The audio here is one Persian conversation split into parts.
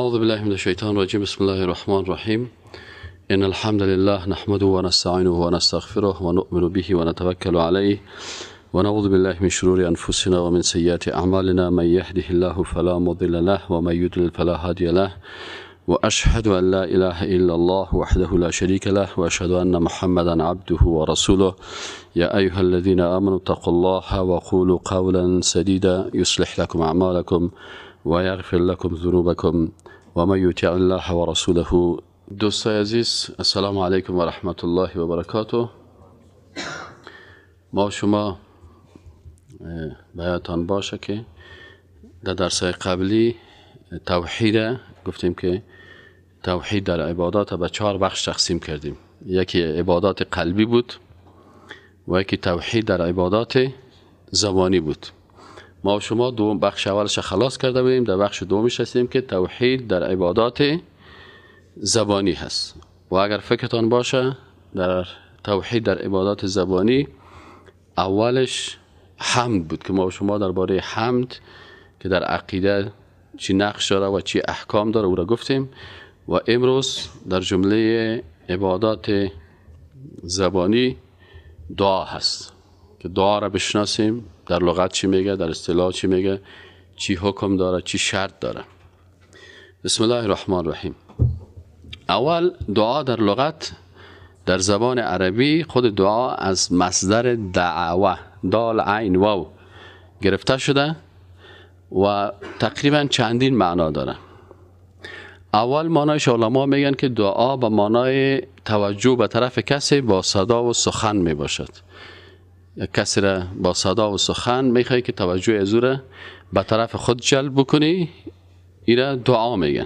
اعوذ بالله من الشیطان الرجیم. بسم الله الرحمن الرحیم. ان الحمد لله نحمده ونستعینه ونستغفره ونؤمن به ونتوکل علیه ونعوذ بالله من شرور انفسنا ومن سیئات اعمالنا. من یهده الله فلا مضل له ومن یضلل فلا هادی له. واشهد ان لا اله الا الله وحده لا شريك له واشهد ان محمدا عبده ورسوله. يا ايها الذين امنوا اتقوا الله وقولوا قولا سديدا يصلح لكم اعمالكم ويغفر لكم ذنوبكم ومن يطع الله ورسوله. دوستای عزیز، السلام علیکم و رحمت الله و برکاته. ما شما بیاتان باشه که در درس قبلی توحید گفتیم که توحید در عبادات به 4 بخش تقسیم کردیم. یکی عبادات قلبی بود و یکی توحید در عبادات زبانی بود. ما شما دو بخش اولش خلاص کرده بودیم، در بخش دومش هستیم که توحید در عبادات زبانی هست. و اگر فکرتان باشه در توحید در عبادات زبانی اولش حمد بود که ما شما درباره حمد که در عقیده چی نقش داره و چی احکام داره او را گفتیم. و امروز در جمله عبادات زبانی دعا هست که دعا را بشناسیم، در لغت چی میگه، در اصطلاح چی میگه، چی حکم داره، چی شرط داره. بسم الله الرحمن الرحیم. اول دعا در لغت در زبان عربی خود دعا از مصدر دعوه، دال عین واو گرفته شده و تقریبا چندین معنا داره. اول معنایش علما میگن که دعا به معنای توجه به طرف کسی با صدا و سخن میباشد. یک کسی را با صدا و سخن میخوای که توجه از او را به طرف خود جلب بکنی، ایره دعا میگن.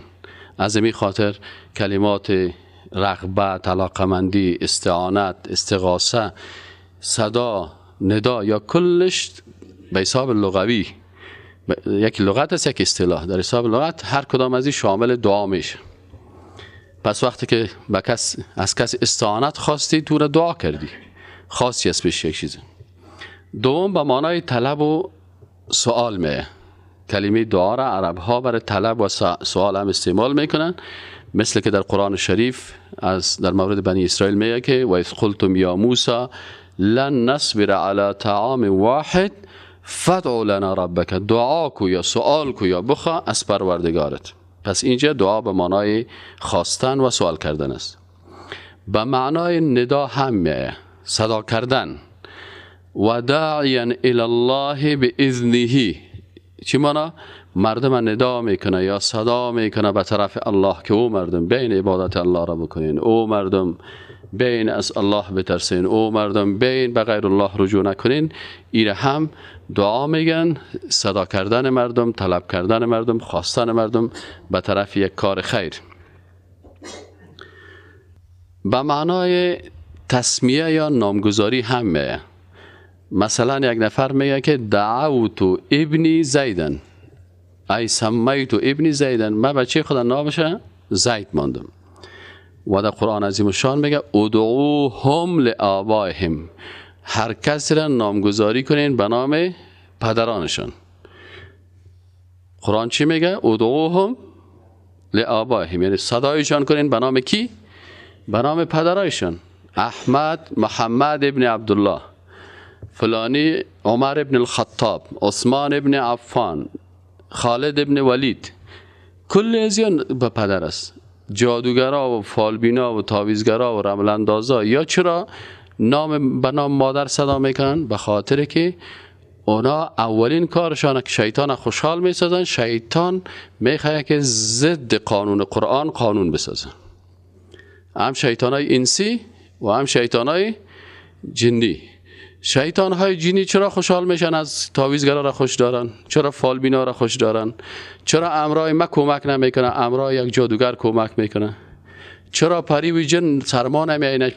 از این خاطر کلمات رغبت، علاقمندی، استعانت، استغاثه، صدا، ندا یا کلش به حساب لغوی، یک لغت است یک اصطلاح، در حساب لغت هر کدام از این شامل دعا میشه. پس وقتی که به کس از کس استعانت خواستی، تو را دعا کردی، خواستی از پیش یک چیز. دوم به معنای طلب و سوال میه. کلمه دعا را عرب ها برای طلب و سوال هم استعمال میکنن، مثل که در قرآن شریف از در مورد بنی اسرائیل میگه که و اذ قلتم یا موسی لن نصبر علی طعام واحد فادع لنا ربک. دعا کو یا سوال کو یا بخوا از پروردگارت. پس اینجا دعا به معنای خواستن و سوال کردن است. به معنای ندا هم میه، صدا کردن. و داعیا الی الله باذنه. چی معنا؟ مردم ندا میکنه یا صدا میکنه به طرف الله که او مردم بین عبادت الله را بکنین، او مردم بین از الله بترسین، او مردم بین به غیر الله رجوع نکنین. ایره هم دعا میگن، صدا کردن مردم، طلب کردن مردم، خواستن مردم به طرف یک کار خیر. به معنای تسمیه یا نامگذاری هم میه. مثلا یک نفر میگه که دعوت ابنی زیدن، ای سمیت ابنی زیدن، من بچه خود نامش زید ماندم. و در قرآن عظیم الشان میگه ادعوهم لآبائهم، هر کسی را نامگذاری کنین به نام پدرانشان. قرآن چی میگه؟ ادعوهم لآبائهم، یعنی صدایشان کنین به نام کی؟ به نام پدرایشان. احمد، محمد ابن عبدالله، فلانی، عمر ابن الخطاب، عثمان ابن عفان، خالد ابن ولید، کل از اینا به پدر است. جادوگرا و فالبینا و تعویذگرا و رمل اندازا یا چرا نام به نام مادر صدا میکنن؟ به خاطر که اونا اولین کارشان که شیطان خوشحال میسازن، شیطان میخواد که ضد قانون قرآن قانون بسازن. هم شیطان های انسی و هم شیطان های جنی. شیطان های جنی چرا خوشحال میشن؟ از تعویذگرا را خوش دارن، چرا فالبینا را خوش دارن، چرا امرای ما کمک نمیکنه، امرای یک جادوگر کمک میکنه، چرا پری و جن سرما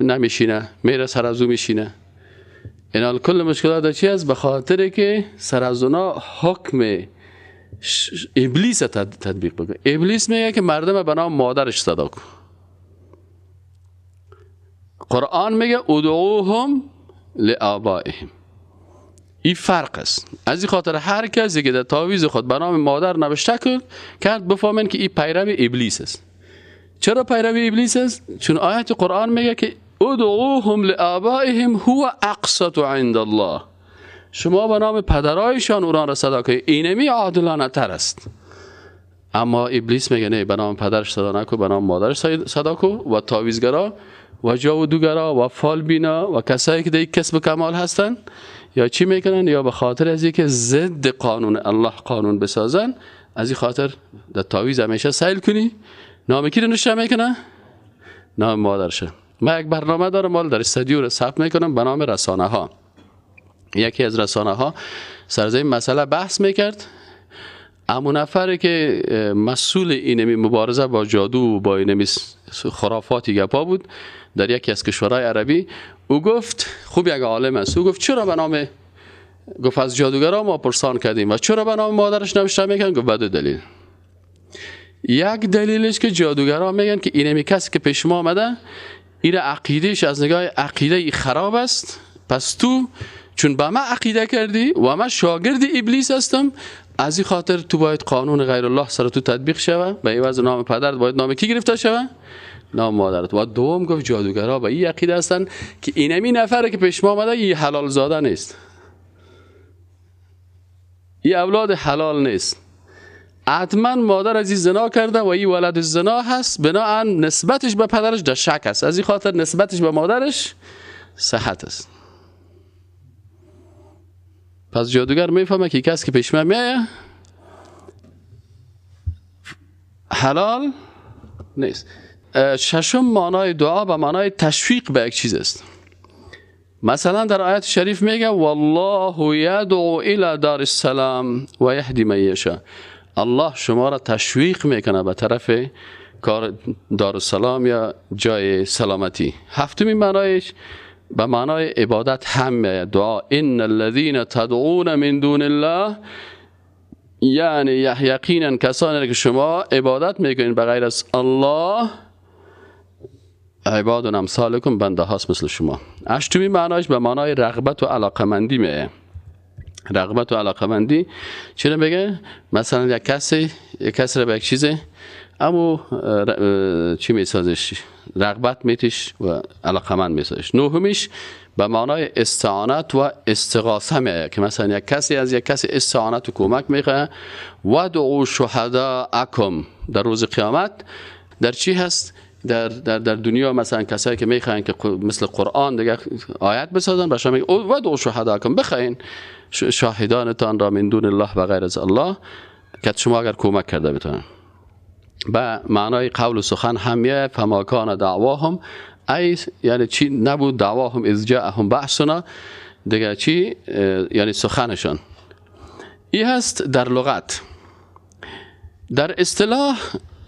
نمیشینه، میره سر از او میشینه. اینا کل مشکلات چی است؟ به خاطر که سر از اونا حکم ابلیس تطبیق بکنه. ابلیس میگه که مردم به نام مادرش صدا کن. قرآن میگه ادعوهم لآبائهم. این فرق است. از این خاطر هر کسی که در تعویذ خود به نام مادر نوشته کرد بفهمن که این پیرو ابلیس است. چرا پیرو ابلیس است؟ چون آیت قرآن میگه که ادعوهم لآبائهم هو اقسط عند الله. شما به نام پدرایشان اوران را صدا کنید، اینمی عادلانه تر است. اما ابلیس میگه نه، به نام پدرش صدا نکن، به نام مادرش صدا کن. و تعویذگرا و جادوگرا و فالبینا و کسایی که در یک کسب کمال هستن یا چی میکنن؟ یا به خاطر از اینکه ضد قانون الله قانون بسازن، از این خاطر در تعویذ همیشه سیل کنی نام کی رو نوشته میکنه؟ نام مادرشه. من یک برنامه دارم مال در استودیو رو ثبت میکنم به نام رسانه ها. یکی از رسانه ها سر از این مسئله بحث میکرد. اما نفری که مسئول اینمی مبارزه با جادو و با اینمی خرافاتی گپا بود در یکی از کشورهای عربی، او گفت خوب یک عالم است، او گفت چرا به نام، گفت از جادوگرا ما پرسان کردیم و چرا به نام مادرش نوشته میکنن؟ گفت به دو دلیل. یک دلیلش که جادوگرا میگن که اینمی کسی که پیش ما آمده این عقیدهش از نگاه عقیده خراب است، پس تو چون به ما عقیده کردی و من شاگرد ابلیس هستم، از این خاطر تو باید قانون غیر الله سر تو تطبیق شوه، به عوض نام پدرت باید نام کی گرفته شوه؟ نام مادرت. و دوم گفت جادوگرا به این عقیده هستن که اینمی نفره که پیش ما آمده این حلال زاده نیست، این اولاد حلال نیست، حتما مادر از این زنا کرده و این ولد زنا هست، بناهن نسبتش به پدرش در شک است، از این خاطر نسبتش به مادرش صحت است. پس جادوگر میفهمه که کسی که پیش من میایه حلال نیست. ششم معنای دعا به معنای تشویق به یک چیز است. مثلا در آیت شریف میگه والله یدعو الی دار السلام و یهدی من یشاء. الله شما را تشویق میکنه به طرف کار دارالسلام یا جای سلامتی. هفتمین معنایش به معنای عبادت هم میآید، دعا. ان الذين تدعون من دون الله، یعنی یقینا کسانی که شما عبادت میکنین به غیر از الله، عباد امثالکم، بنده هاست مثل شما. هشتمین معنایش به معنای رغبت و علاقمندی میآید. رغبت و علاقمندی چرا میگه؟ مثلا یک کسی را به یک چیزی اما چی میسازش؟ رغبت میتیش و علاقمند میسازش. نهمیش به معنای استعانت و استغاثه میآید که مثلا یک کسی از یک کسی استعانت و کمک میخواه. ودعوا شهداءکم، در روز قیامت در چی هست؟ در در در دنیا مثلا کسایی که میخواین که مثل قرآن دیگه آیت بسازن، بهشون میگه ودعوا شهداءکم، بخواین شاهدانتان را من دون الله و غیر از الله که شما اگر کمک کرده بتونن. به معنای قول و سخن هم میآید. فما کان دعواهم، ای یعنی چی نبود؟ دعواهم اذ جاءهم بعثنا، دیگه چی؟ یعنی سخنشان. این هست در لغت. در اصطلاح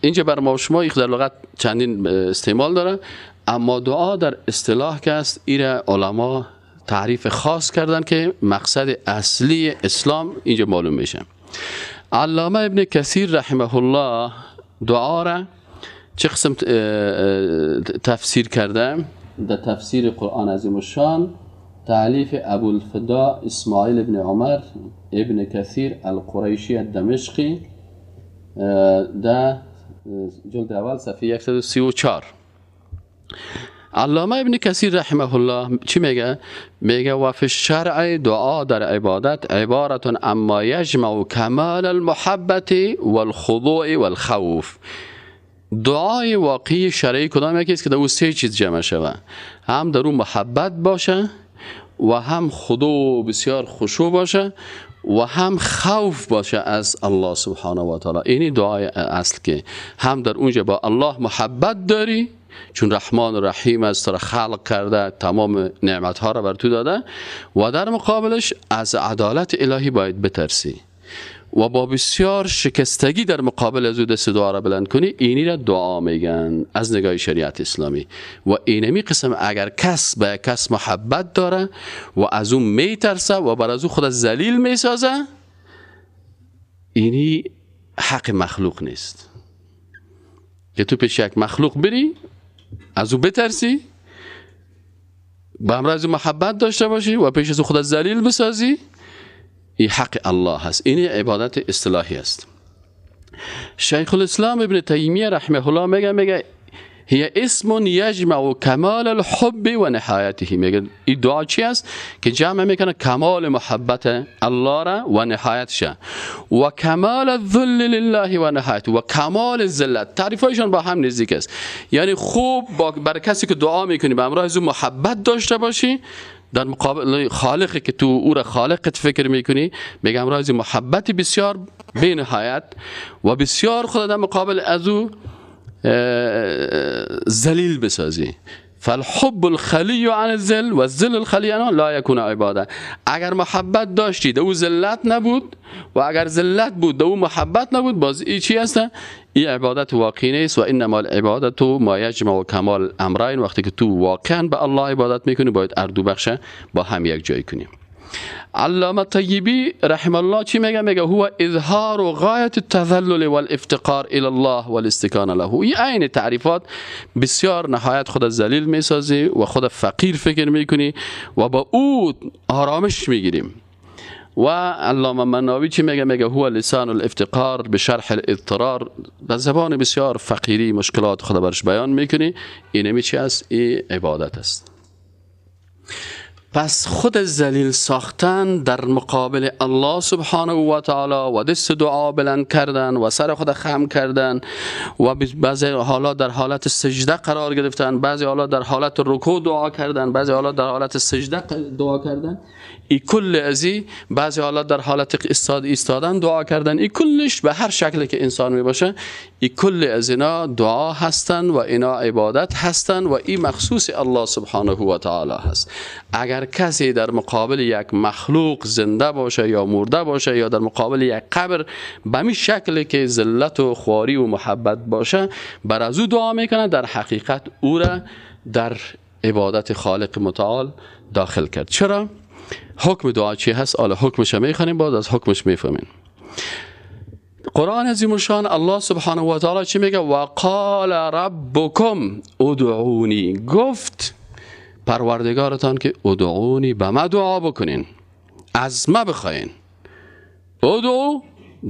اینجا بر ما و شما در لغت چندین استعمال داره، اما دعا در اصطلاح که است ایره علما تعریف خاص کردن که مقصد اصلی اسلام اینجا معلوم میشه. علامه ابن کثیر رحمه الله دعا را چه قسم تفسیر کرده؟ در تفسیر قرآن عظیم الشان تألیف ابوالفدا اسماعیل ابن عمر ابن کثیر القریشی الدمشقی در جلد اول صفحه 134. علامه ابن کثیر رحمه الله چی میگه؟ میگه و فی الشرع دعا در عبادت عبارت عما یجمع کمال المحبت والخضوع والخوف. دعای واقعی شرعی کدام یکی است که در او سه چیز جمع شوه، هم در او محبت باشه و هم خضوع بسیار خشوع باشه و هم خوف باشه از الله سبحانه و تعالی. اینی دعای اصل که هم در اونجا با الله محبت داری چون رحمان و رحیم است، را خلق کرده، تمام نعمت ها را بر تو داده، و در مقابلش از عدالت الهی باید بترسی و با بسیار شکستگی در مقابل از او دست دعا را بلند کنی. اینی را دعا میگن از نگاه شریعت اسلامی. و اینمی قسم اگر کس به کس محبت داره و از او میترسه و بر از او خود ذلیل میسازه، اینی حق مخلوق نیست که تو پیش یک مخلوق بری از او بترسی، به همراه از او محبت داشته باشی و پیش از او خود ذلیل بسازی. این حق الله هست. این عبادت اصطلاحی است. شیخ الاسلام ابن تیمیه رحمه الله میگه هي اسم یجمع کمال الحب و نهایته. میگه این دعا چی است؟ که جمع میکنه کمال محبت الله را و نهایتش، و کمال الذل لله و نهایته، و کمال ذلت. تعریفایشان با هم نزدیک است. یعنی خوب برای کسی که دعا میکنی به همراه از او محبت داشته باشی، در مقابل خالقی که تو او را خالقت فکر میکنی، میگه همراه از محبت بسیار بی نهایت و بسیار خود در مقابل از او ذلیل بسازی. فالحب الخلی عن الذل و الذل الخلی عنه لا یکون عباده. اگر محبت داشتی در او ذلت نبود، و اگر ذلت بود در او محبت نبود، باز ای چی هست؟ ای عبادت واقعی نیست. و انما العبادت ما یجمع کمال امرین. وقتی که تو واقعا به الله عبادت میکنی، باید هر دو بخش با هم یک جای کنی. علامه طیبی رحمه الله چی میگه؟ میگه هو اظهار غایت التذلل والافتقار الى الله والاستکانه له. این عین تعریفات بسیار نهایت خود ذلیل میسازی و خود فقیر فکر میکنی و با او آرامش میگیریم. و علامه مناوی چی میگه؟ میگه هو لسان الافتقار به شرح الاضطرار. به زبان بسیار فقیری مشکلات خود برش بیان میکنی. اینمی چی است؟ این عبادت است. پس خود ذلیل ساختن در مقابل الله سبحانه و تعالی و دست دعا بلند کردن و سر خود خم کردن و بعضی حالات در حالت سجده قرار گرفتن، بعضی حالات در حالت رکوع دعا کردن، بعضی حالات در حالت سجده دعا کردن، ای کل ازی بعضی حالات در حالت ایستادن دعا کردن، ای کلش به هر شکلی که انسان می باشه، ای کل از اینا دعا هستن و اینا عبادت هستن و ای مخصوص الله سبحانه و تعالی هست. اگر کسی در مقابل یک مخلوق زنده باشه یا مرده باشه یا در مقابل یک قبر به می شکلی که ذلت و خواری و محبت باشه بر از او دعا میکنه، در حقیقت او را در عبادت خالق متعال داخل کرد. چرا؟ حکم دعا چی هست؟ حالا حکمش میخوانیم، باز از حکمش میفهمیم. قرآن عظیم الشان الله سبحانه و تعالی چی میگه؟ وقال ربکم ادعونی. گفت پروردگارتان که ادعونی، به ما دعا بکنین، از ما بخواین. ادعو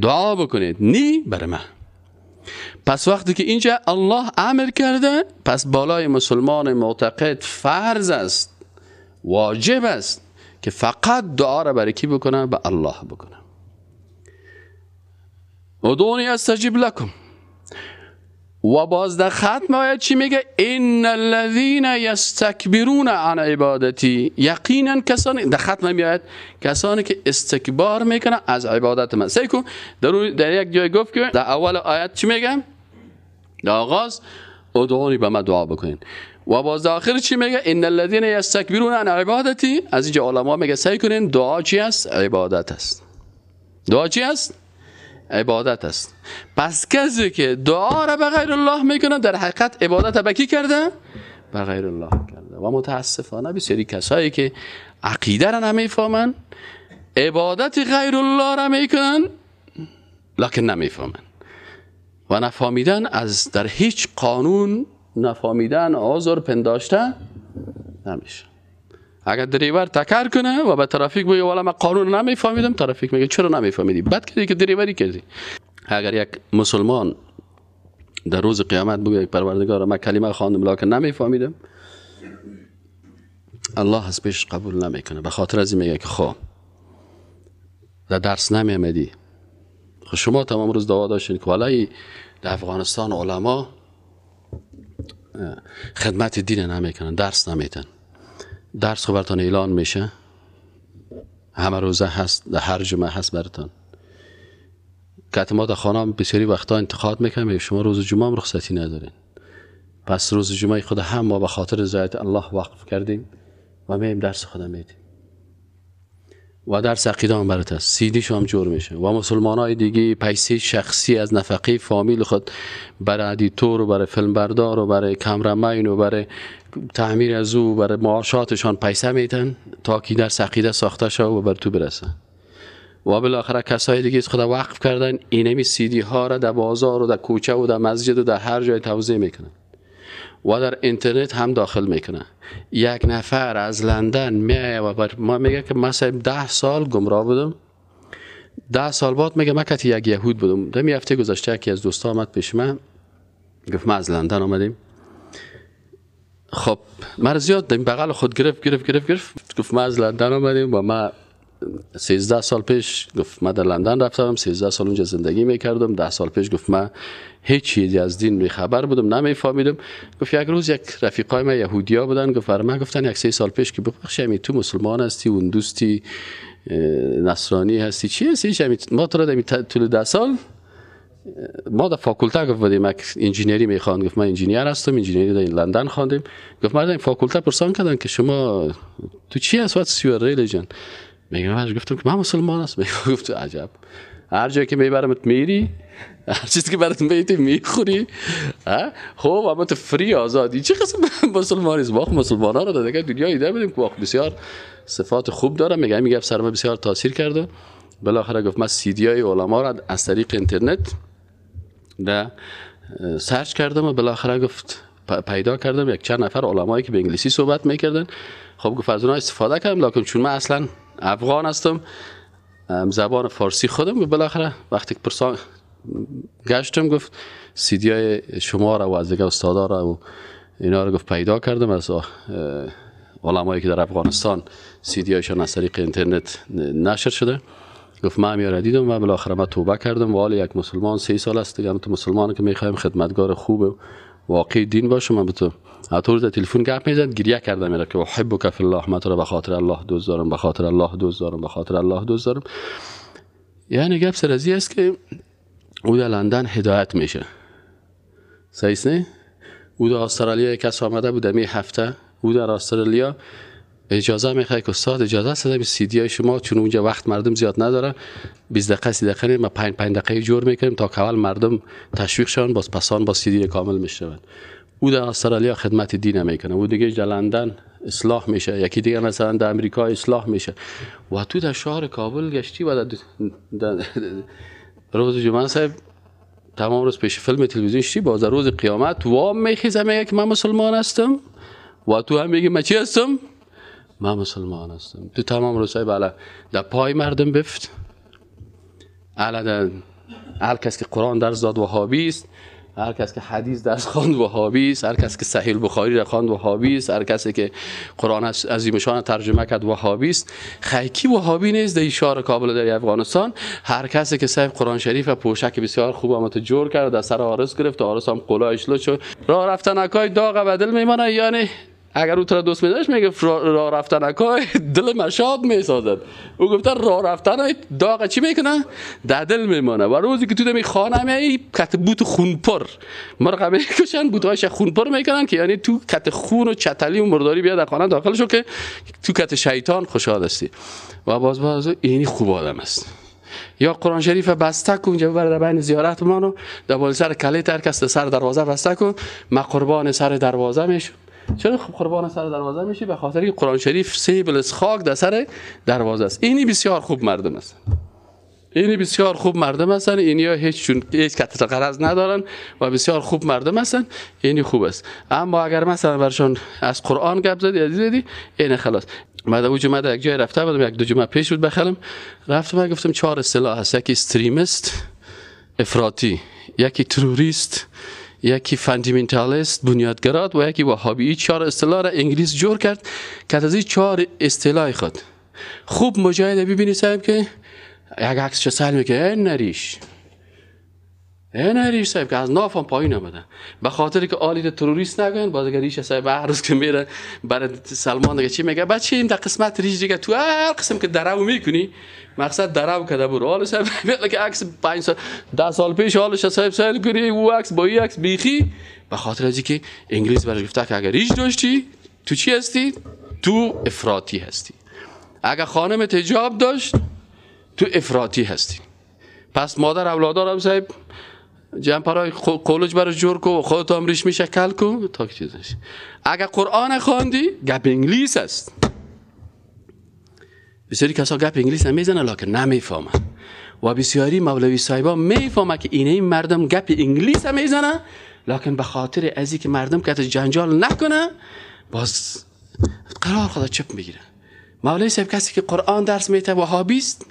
دعا بکنید، نی بر ما. پس وقتی که اینجا الله امر کرده، پس بالای مسلمان معتقد فرض است، واجب است که فقط دعا را برای کی بکنه؟ به الله بکنه. ادعونی استجیب لکم. و باز در ختم آیت چی میگه؟ ان الذین یستکبرون عن عبادتی. یقینا کسانی در ختم میآید کسانی که استکبار میکنن از عبادت من. سعی کن در یک جای گفت که در اول آیت چی میگه؟ در آغاز ادعونی، به من دعا بکنین. و باز در آخر چی میگه؟ ان الذین یستکبرون عن عبادتی. از اینجا علما میگه سعی کنین دعا چی است؟ عبادت است. دعا چی است؟ عبادت است. پس کسی که دعا را به غیر الله میکنه در حقیقت عبادت به کی کرده؟ به غیر الله کرده. و متاسفانه بسیاری کسایی که عقیده را نمیفهمن عبادت غیر الله را میکنن، لکن نمیفهمن و نفهمیدن از در هیچ قانون نفهمیدن عذر پنداشته نمیشه. اگر دریور تکر کنه و به ترافیک بگه والا من قانون نمیفهمیدم، ترافیک میگه چرا نمیفهمیدی؟ بد کردی که دریوری کردی. اگر یک مسلمان در روز قیامت بگه پروردگار من کلمه خواندم لکن نمیفهمیدم، الله از پیش قبول نمیکنه. به خاطر از این میگه که خب در درس نمیامدی. خب شما تمام روز دعوا داشتین که والله در افغانستان علما خدمت دین نمیکنن، درس نمیتن. درس خب براتون اعلان میشه، همه روزه هست، در هر جمعه هست براتون. که ما در خانه بسیاری وقتا انتقاد میکنم شما روز جمعه هم رخصتی ندارین. پس روز جمعه خود هم ما به خاطر رضایت الله وقف کردیم و میایم درس خود میدیم و درس عقیده هم برات هست، سیدیش هم جور میشه. و مسلمان های دیگه پیسه شخصی از نفقه فامیل خود برای editor و برای فیلم بردار و برای cameraman و برای تعمیر از او برای معاشاتشان پیسه میتن تا که درس عقیده ساخته شه و بر تو برسه. و بالاخره کسای دیگه از خدا وقف کردن اینمی سیدی ها را در بازار و در کوچه و در مسجد و در هر جای توزیع میکنن و در اینترنت هم داخل میکنه. یک نفر از لندن میایه و بر ما میگه که من 10 سال گمراه بودم، 10 سال بعد میگه من کتی یک یهود بودم. در هفته گذشته یکی از دوستا آمد پیش من، گفت ما از لندن آمدیم. خب من زیاد در بغل خود گرفت گرفت گرفت گرفت، گفت ما از لندن آمدیم و ما 13 سال پیش، گفت من در لندن رفتم، 13 سال اونجا زندگی میکردم، 10 سال پیش گفت من هیچ چیزی از دین بی خبر بودم، نمیفهمیدم. گفت یک روز یک رفیقای من یهودیا بودن، گفت برای من گفتن یک 3 سال پیش که ببخشید تو مسلمان هستی، اون دوستی نصرانی هستی، چی هستی؟ ما تو را در طول 10 سال ما در فاکولته گفت بودیم، یک انجینیری میخواند، گفت من انجینیر هستم، انجینیری در لندن خواندیم. گفت ما در فاکولته پرسان کردن که شما تو چی هست، what's your religion؟ میگم من گفتم که من مسلمان هستم. گفت عجب، هر جایی که میبرمت میری، هر چیزی که برات میتی میخوری، خب اما تو free آزادی، چه قسم مسلمانی است؟ واقعا مسلمانا رو دیگه دنیا ایده بودیم که واقعا بسیار صفات خوب داره. میگه سر من بسیار تاثیر کرده. بالاخره گفت من سی دی های علما را از طریق اینترنت در search کردم و بالاخره گفت پیدا کردم یک چند نفر علمایی که به انگلیسی صحبت میکردن. خب گفت از اونها استفاده کردم، لکن چون من اصلا افغان هستم، زبان فارسی خودم، بالاخره وقتی که پرسان گشتم گفت سی دی های شما را و از دیگه استادا را و اینا را گفت پیدا کردم از علمایی که در افغانستان سی دی هایشان از طریق اینترنت نشر شده. گفت من میاره دیدم و بالاخره من توبه کردم و حال یک مسلمان 3 سال است دیگه، تو مسلمان که میخوایم خدمتگار خوب واقعی دین باشم. من به تو روز تلفن گپ میزد، گریه کردم، میگه که احبک فی الله، من تو را به خاطر الله دوست دارم، به خاطر الله دوست دارم، به خاطر الله دوست دارم. یعنی گپ سر از است که او در لندن هدایت میشه، صحیح نه؟ او در استرالیا کس آمده بود می هفته، او در استرالیا اجازه میخواد که استاد اجازه است به سی دی های شما، چون اونجا وقت مردم زیاد نداره، 20 دقیقه 30 دقیقه ما 5 5 دقیقه جور میکنیم تا که اول مردم تشویق شون، باز پسان با سی دی کامل میشوند. او در استرالیا خدمت دین میکنه، او دیگه در لندن اصلاح میشه، یکی دیگه مثلا در امریکا اصلاح میشه. و تو در شهر کابل گشتی و در روز جمعه صاحب تمام روز پیش فیلم تلویزیون شی، باز روز قیامت وام میخیزه میگه که من مسلمان هستم و تو هم میگی من چی هستم؟ من مسلمان هستم. تو تمام روزهای بالا در پای مردم بفت، علا در هر کس که قرآن درس داد وهابی است، هر کس که حدیث درس خواند وهابی است، هر کس که صحیح بخاری را خواند وهابی است، هر کسی که قرآن عظیمشان ترجمه کرد وهابی است. خیکی وهابی نیست در شهر کابل در افغانستان. هر کسی که صاحب قرآن شریف و پوشک بسیار خوب آمد جور کرد، در سر آرس گرفت، آرس هم قلایش لچ شد، راه رفتنکای داغ بدل میمانه. یعنی اگر او تو را دوست می‌داشت میگه راه رفتنکای دل مشاد میسازد. او گفته راه رفتن داغ چی میکنه؟ در دل میمانه. و روزی که تو دمی خانه می کت بوت خون پر مرغ میکشن، بوتهایش خون پر میکنن که یعنی تو کت خون و چتلی و مرداری بیاد در خانه داخل شو که تو کت شیطان خوشحال هستی. و باز باز اینی خوب آدم است. یا قرآن شریف بسته کن اونجا ببر در بین زیارت مانو در بالای سر کله تر کس سر دروازه بسته کن، ما قربان سر دروازه میشم. چرا قربان سر دروازه میشی؟ به خاطر که قرآن شریف سه بلس خاک در سر دروازه است. اینی بسیار خوب مردم است. اینی بسیار خوب مردم هستن. اینیا هیچ چون هیچ کت غرض ندارن و بسیار خوب مردم هستن. اینی خوب است. اما اگر مثلا برشون از قرآن گپ زدی از دیدی این خلاص. بعد او جمعه در یک جای رفته بودم، یک دو جمعه پیش بود بخلم رفتم، گفتم 4 اصطلاح هست: یکی extremist افراطی، یکی تروریست، یکی fundamentalist بنیادگرا و یکی وهابی. این 4 اصطلاح را انگلیس جور کرد که از این 4 اصطلاح خود خوب مجاهد ببینی صاحب که یک عکسش سر میگه این نریش، این ریش صاحب که از نافم پایین آمده، به خاطر که آلی تروریست نگوین. باز اگر ریش صاحب هر روز که میره برای سلمان دیگه چی میگه؟ بچه این در قسمت ریش دیگه تو هر قسم که درو میکنی مقصد درو کده برو. حال صاحب که عکس 5 سال 10 سال پیش حالش صاحب سیل کنی او عکس با این عکس بیخی، به خاطر از اینکه انگلیس براش گفته که اگر ریش داشتی تو چی هستی؟ تو افراطی هستی. اگر خانم حجاب داشت تو افراطی هستی. پس مادر اولادا هم صاحب جمپرای قولج براش جور کو و خودت هم ریش میشه کل کو تا که چیزش. اگر قرآن خواندی گپ انگلیس است. بسیاری کسا گپ انگلیس نمیزنه لکن نمیفهمن و بسیاری مولوی صاحبا میفهمه که اینه این مردم گپ انگلیس میزنه، لکن به خاطر از اینکه مردم که جنجال نکنه باز قرار خدا چپ میگیره. مولوی صاحب کسی که قرآن درس میته وهابی است،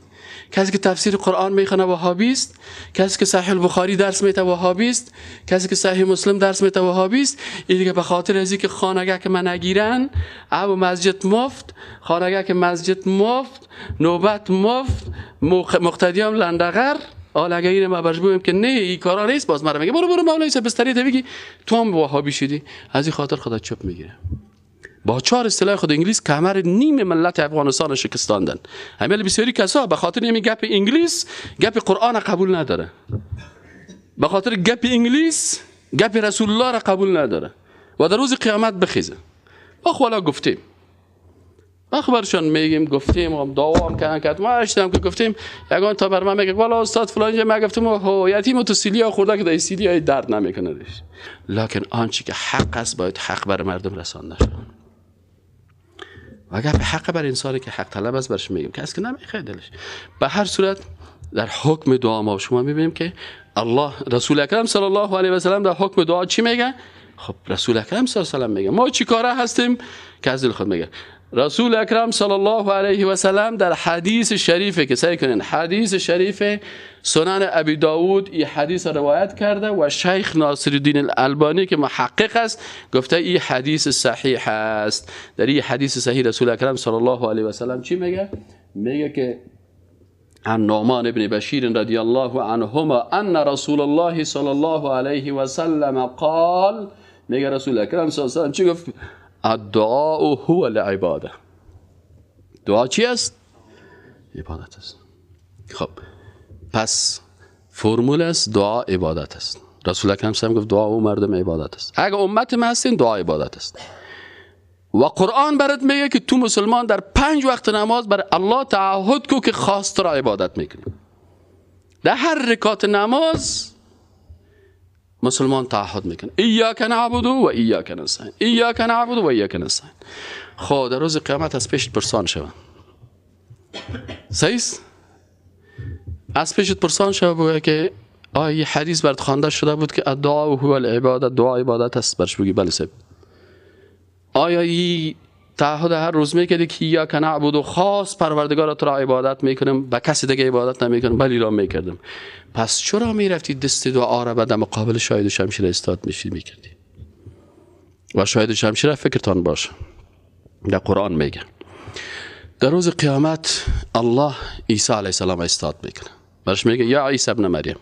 کسی که تفسیر قرآن میخونه وهابی است، کسی که صحیح البخاری درس میته وهابی است، کسی که صحیح مسلم درس میته وهابی است. این دیگه به خاطر از اینکه خانگه که من نگیرن، او مسجد مفت، خانگه که مسجد مفت، نوبت مفت، مقتدیام لندغر. حالا اگه اینو ما برش بگیم که نه این کارا نیست، باز مرا میگه برو برو مولوی صاحب بستری ته بگی تو هم وهابی شدی. از این خاطر خدا چپ میگیره. با چهار اصطلاح خود انگلیس کمر نیم ملت افغانستان شکستاندن. همین بسیاری کسا به خاطر همین گپ انگلیس گپ قرآن قبول نداره، به خاطر گپ انگلیس گپ رسول الله را قبول نداره و در روز قیامت بخیزه. ما والا گفتیم، ما خبرشان میگیم گفتیم و دعوا هم کردن که ما اشتم که گفتیم، یگان تا بر من میگه والا استاد فلان جا ما گفتیم هو یتیم تو سیلیا خورده که در سیلیا درد نمیکنه دیش. لکن آنچه که حق است باید حق بر مردم رسانده شود. و اگر به حق بر انسانی که حق طلب است برش میگیم که از که نمیخواد دلش. به هر صورت در حکم دعا ما شما میبینیم که الله رسول اکرم صلی الله علیه و سلم در حکم دعا چی میگه؟ خب رسول اکرم صلی الله علیه و سلم میگه ما چی کاره هستیم که از دل خود میگه. رسول اکرم صلی الله علیه و سلم در حدیث شریفه که سعی کنین حدیث شریف سنن ابی داود این حدیث روایت کرده و شیخ ناصرالدین الالبانی که محقق است گفته این حدیث صحیح است. در این حدیث صحیح رسول اکرم صلی الله علیه و سلم چی میگه؟ میگه که عن نعمان ابن بشیر رضی الله عنهما ان رسول الله صلی الله علیه و سلم قال، میگه رسول اکرم صلی الله علیه و سلم چی گفت؟ الدعاء هو العباده. دعا چی است؟ عبادت است. خب پس فرمول است دعا عبادت است. رسول اکرم صلی الله علیه و گفت دعا و مردم عبادت است. اگه امت ما هستین دعا عبادت است. و قرآن برات میگه که تو مسلمان در 5 وقت نماز بر الله تعهد کو که خاص را عبادت میکنی. در هر رکعت نماز مسلمان تعهد میکنه ایاک نعبد و ایاک نستعین، ایاک نعبد و ایاک نستعین. خب در روز قیامت از پیشت پرسان شوه، صحیح؟ از پیشت پرسان شوه بگه که آیا حدیث برات خوانده شده بود که الدعاء هو العباده، دعا عبادت است؟ برش بگی بله صاحب. آیا ای تعهد هر روز میکردی که ایاک نعبد و خاص پروردگار تو را عبادت میکنم، به کسی دیگه عبادت نمیکنم؟ بلی را میکردم. پس چرا میرفتی دست دعا را به مقابل شاهد شمشیر استاد میشی میکردی؟ و شاهد شمشیر فکرتان باشه، در قرآن میگه در روز قیامت الله عیسی علیه السلام استاد میکنه، برش میگه یا عیسی ابن مریم،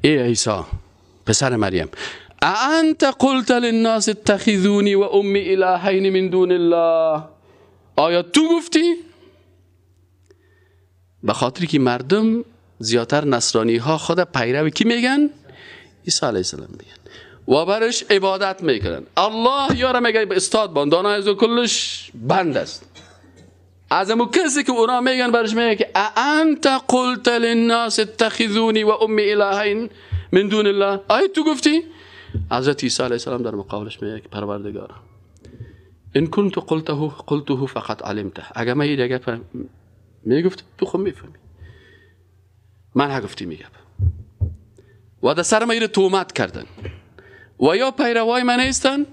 ای عیسی پسر مریم، انت قلت للناس اتخذونی و امی الهین من دون الله، آیا تو گفتی؟ به خاطر که مردم زیادتر نصرانی ها خود پیرو کی میگن؟ عیسی علیه السلام میگن و برش عبادت میکنن. الله یارا میگه استاد بان دانا از کلش بند است. از امو کسی که اونا میگن برش میگه که انت قلت للناس اتخذونی و امی الهین من دون الله، آیا تو گفتی؟ حضرت عیسی علیه السلام در مقابلش میگه که پروردگارا ان كنت قلته قلته فقط علمته، اگه من این گپ میگفت تو خود میفهمی، من نگفتی میگم و در سر من تهمت کردن و یا پیروای من نیستن.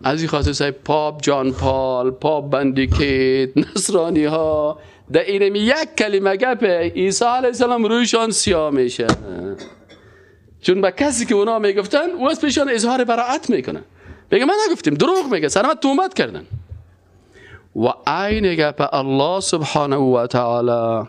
از این خاطر سای پاپ جان پال، پاپ بندیکیت، نصرانی ها در اینمی یک کلمه گپ عیسی علیه السلام رویشان سیاه میشه، چون به کسی که اونا میگفتن او از پیشان اظهار براعت میکنه، میگه من نگفتیم، دروغ میگه، سر من تهمت کردن. و عین گپ الله سبحانه و تعالی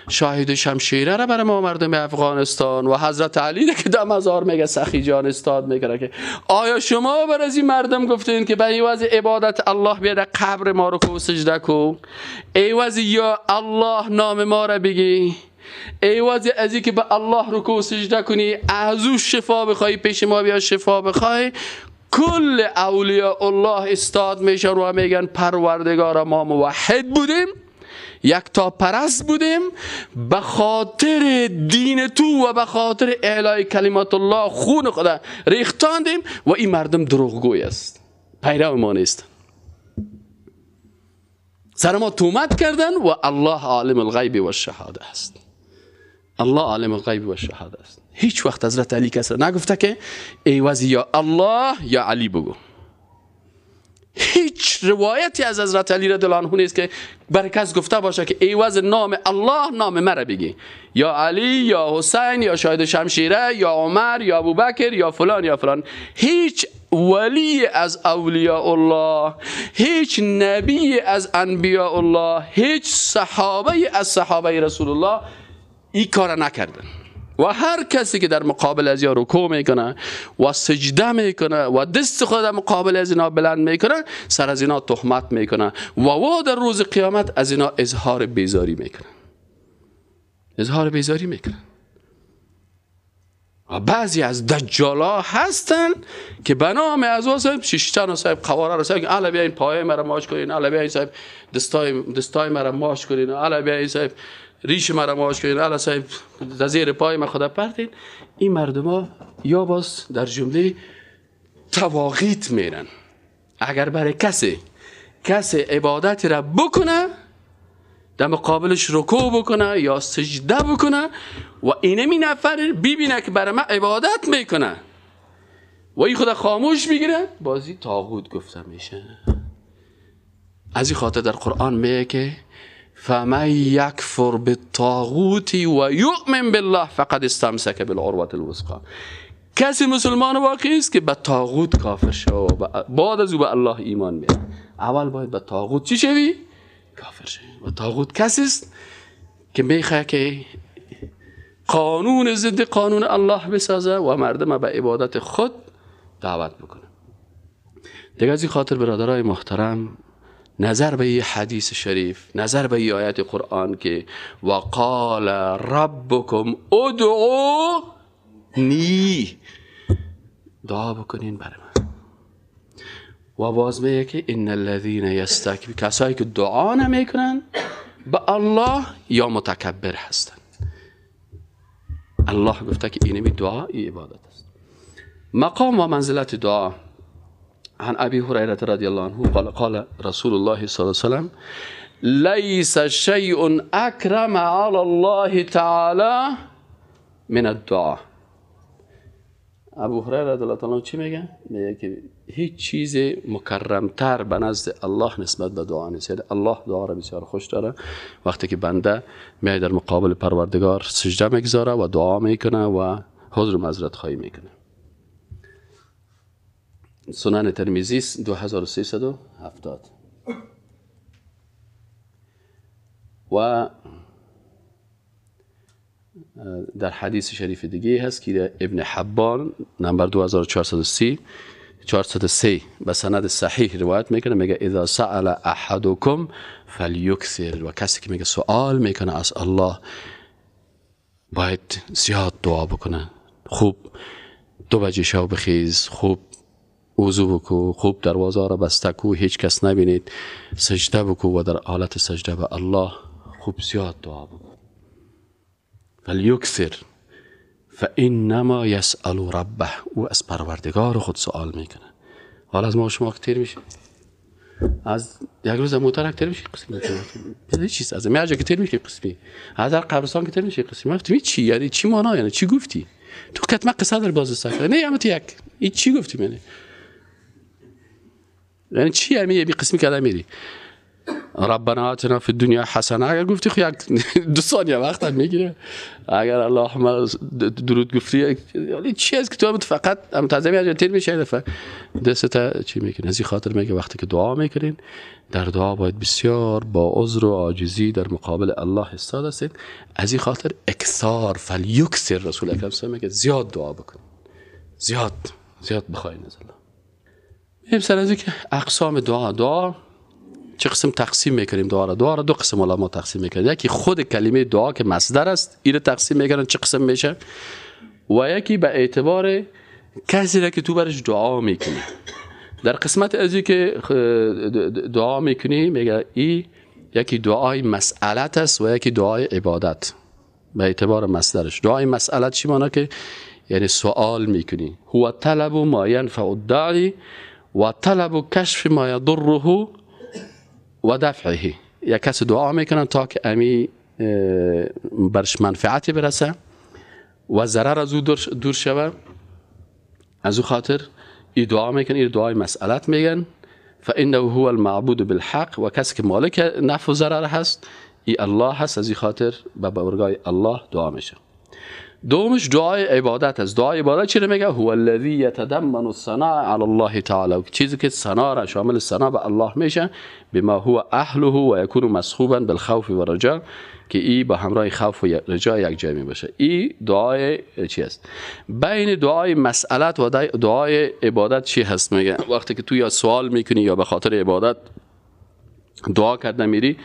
شاهد شمشیره را برای ما مردم افغانستان و حضرت علی که در مزار میگه سخی جان استاد میکنه که آیا شما بر از این مردم گفتین که به عوض عبادت الله بیاد قبر ما رو کو سجده کو، عوض یا الله نام ما را بگی، عوض از اینکه به الله رکوع سجده کنی از او شفا بخوای پیش ما بیا شفا بخوای، کل اولیاء الله استاد میشن و میگن پروردگار ما موحد بودیم، یکتا پرست بودیم، به خاطر دین تو و به خاطر اعلای کلمات الله خون خدا ریختاندیم و این مردم دروغگوی است، پیرو ما نیست، سر ما تهمت کردن. و الله عالم الغیب و الشهاده است، الله عالم الغیب و الشهاده است. هیچ وقت حضرت علی کس نگفته که عوض یا الله یا علی بگو، هیچ هیچ روایتی از حضرت علی رضی الله عنه نیست که بر کس گفته باشه که ایواز نام الله نام مرا بگی، یا علی یا حسین یا شاهد شمشیره یا عمر یا ابوبکر یا فلان یا فلان. هیچ ولی از اولیاء الله، هیچ نبی از انبیاء الله، هیچ صحابه از صحابه رسول الله این کار نکردن. و هر کسی که در مقابل از یا رکوع میکنه و سجده میکنه و دست خود در مقابل از اینا بلند میکنه، سر از اینا تهمت میکنه و او در روز قیامت از اینا اظهار بیزاری میکنه، اظهار بیزاری میکنه. و بعضی از دجالا هستن که به نام از او صاحب شیشتن و صاحب قواره رو صاحب الا بیاین پای مرا ماش کنین، الا بیاین صاحب دستای مرا ماش کنین، الا بیاین صاحب ریش مرا ماش کنین، الا صاحب زیر پای ما خدا پرتین. این مردم ها یا باز در جمله تواغیت میرن. اگر برای کسی عبادت را بکنه، در مقابلش رکوع بکنه یا سجده بکنه و اینمی نفر ببینه که برای من عبادت میکنه و این خدا خاموش میگیره، بازی طاغوت گفته میشه. از این خاطر در قرآن میگه که فمن یکفر بالطاغوت و یؤمن بالله فقد استمسک بالعروة الوثقی. کسی مسلمان واقعی است که به طاغوت کافر شود و بعد از او به الله ایمان میاره. اول باید به طاغوت چی شوی؟ کافر شوی. و طاغوت کسی است که میخواد که قانون ضد قانون الله بسازه و مردم به عبادت خود دعوت بکنه. دیگه از این خاطر برادرای محترم، نظر به این حدیث شریف، نظر به این آیت قرآن که وقال ربکم ادعونی، دعا بکنین برای من. و باز میگه که ان الذین یستکبرون، کسایی که دعا نمیکنن به الله یا متکبر هستن. الله گفته که اینمی دعا ای عبادت است. مقام و منزلت دعا. عن ابي هريره رضي الله عنه قال قال رسول الله صلى الله عليه وسلم ليس شيء اكرم على الله تعالى من الدعاء. ابو هریره رضی الله عنه چی میگه؟ میگه که هیچ چیز مکرمتر به نزد الله نسبت به دعا نیست. یعنی الله دعا را بسیار خوش داره. وقتی که بنده میاد در مقابل پروردگار سجده میگذاره و دعا میکنه و حضور معذرت خواهی میکنه. سنن ترمذی 2370. و در حدیث شریف دیگه هست که ابن حبان نمبر 2430 403 به سند صحیح روایت میکنه، میگه اذا سأل احدکم فلیکثر. و کسی که میگه سوال میکنه از الله باید زیاد دعا بکنه. خوب 2 بجه شب بخیز، خوب وضو بکو، خوب دروازه را بسته کو، هیچ کس نبینید، سجده بکو و در حالت سجده به الله خوب زیاد دعا بکو. فلیکثر فانما یسأل ربه، او از پروردگار خود سوال میکنه. حالا از ما شما تیر میشه، از یک روز موتر تیر میشه قسمی، چیز از میاجا که تیر میشه قسمی، از در قبرستان که تیر میشه قسمی. گفتم چی یعنی چی معنا، یعنی چی گفتی تو؟ کتم قصه در باز سکر نه همت یک این چی گفتی منه، یعنی چی یعنی بی قسمی که میری ربنا آتنا فی الدنیا حسنه. اگر گفتی خو یک 2 ثانیه وقت هم میگیره. اگر اللهم درود گفتی یعنی چی از که تو فقط هم تازه میاد تیر میشه دفعه دست چی میکنی. از این خاطر میگه وقتی که دعا میکنین در دعا باید بسیار با عذر و عاجزی در مقابل الله ایستاده هستید. از این خاطر اکثار فلیکثر، رسول اکرم صلی الله علیه و میگه زیاد دعا بکن، زیاد زیاد بخواین از الله. میریم سر از اینکه اقسام دعا. دعا چه قسم تقسیم میکنیم؟ دعا را، دعا را 2 قسم علما تقسیم میکنن. یکی خود کلمه دعا که مصدر است، این تقسیم میکنن چه قسم میشه، و یکی به اعتبار کسی را که تو برش دعا میکنی. در قسمت ازی که دعا میکنی میگه ای یکی دعای مسئلت است و یکی دعای عبادت به اعتبار مصدرش. دعای مسئلت چی معنی؟ که یعنی سوال میکنی، هو طلب ما ینفع الداعی و طلب کشف ما یضره و دفعه. یک کس دعا میکنن تا که امی برش منفعتی برسه و ضرر از او دور شوه. از او خاطر ای دعا میکنن، ای دعای مسئلت میگن. فانه هو المعبود بالحق، و کسی که مالک نفع و ضرر هست ای الله هست، از این خاطر به بارگاه الله دعا میشه. دومش دعای عبادت است. دعای عبادت چی میگه؟ هو الذی یتضمن الثناء علی الله تعالی، چیزی که ثنا را شامل ثنا به الله میشه، بما هو اهله و یکون مصحوبا بالخوف و رجا، که ای با همراه خوف و رجا یک جای می باشه. ای دعای چی است؟ بین دعای مسئلت و دعای عبادت چی هست؟ میگه وقتی که تو یا سوال میکنی یا به خاطر عبادت دعا کردن میری،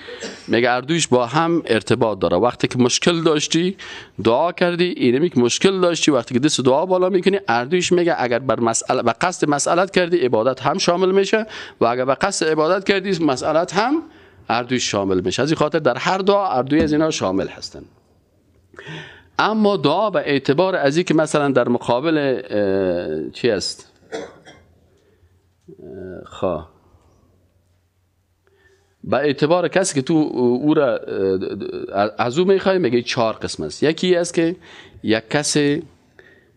میگه اردویش با هم ارتباط داره. وقتی که مشکل داشتی دعا کردی، اینمی که مشکل داشتی وقتی که دست دعا بالا میکنی، اردویش میگه اگر بر مسئله به قصد مسئلت کردی عبادت هم شامل میشه، و اگر به قصد عبادت کردی مسئلت هم اردویش شامل میشه. از این خاطر در هر دعا اردوی از اینا شامل هستن. اما دعا به اعتبار از اینکه مثلا در مقابل چی است، خواه به اعتبار کسی که تو او را از او میخوای، میگه چهار قسم است. یکی است که یک کسی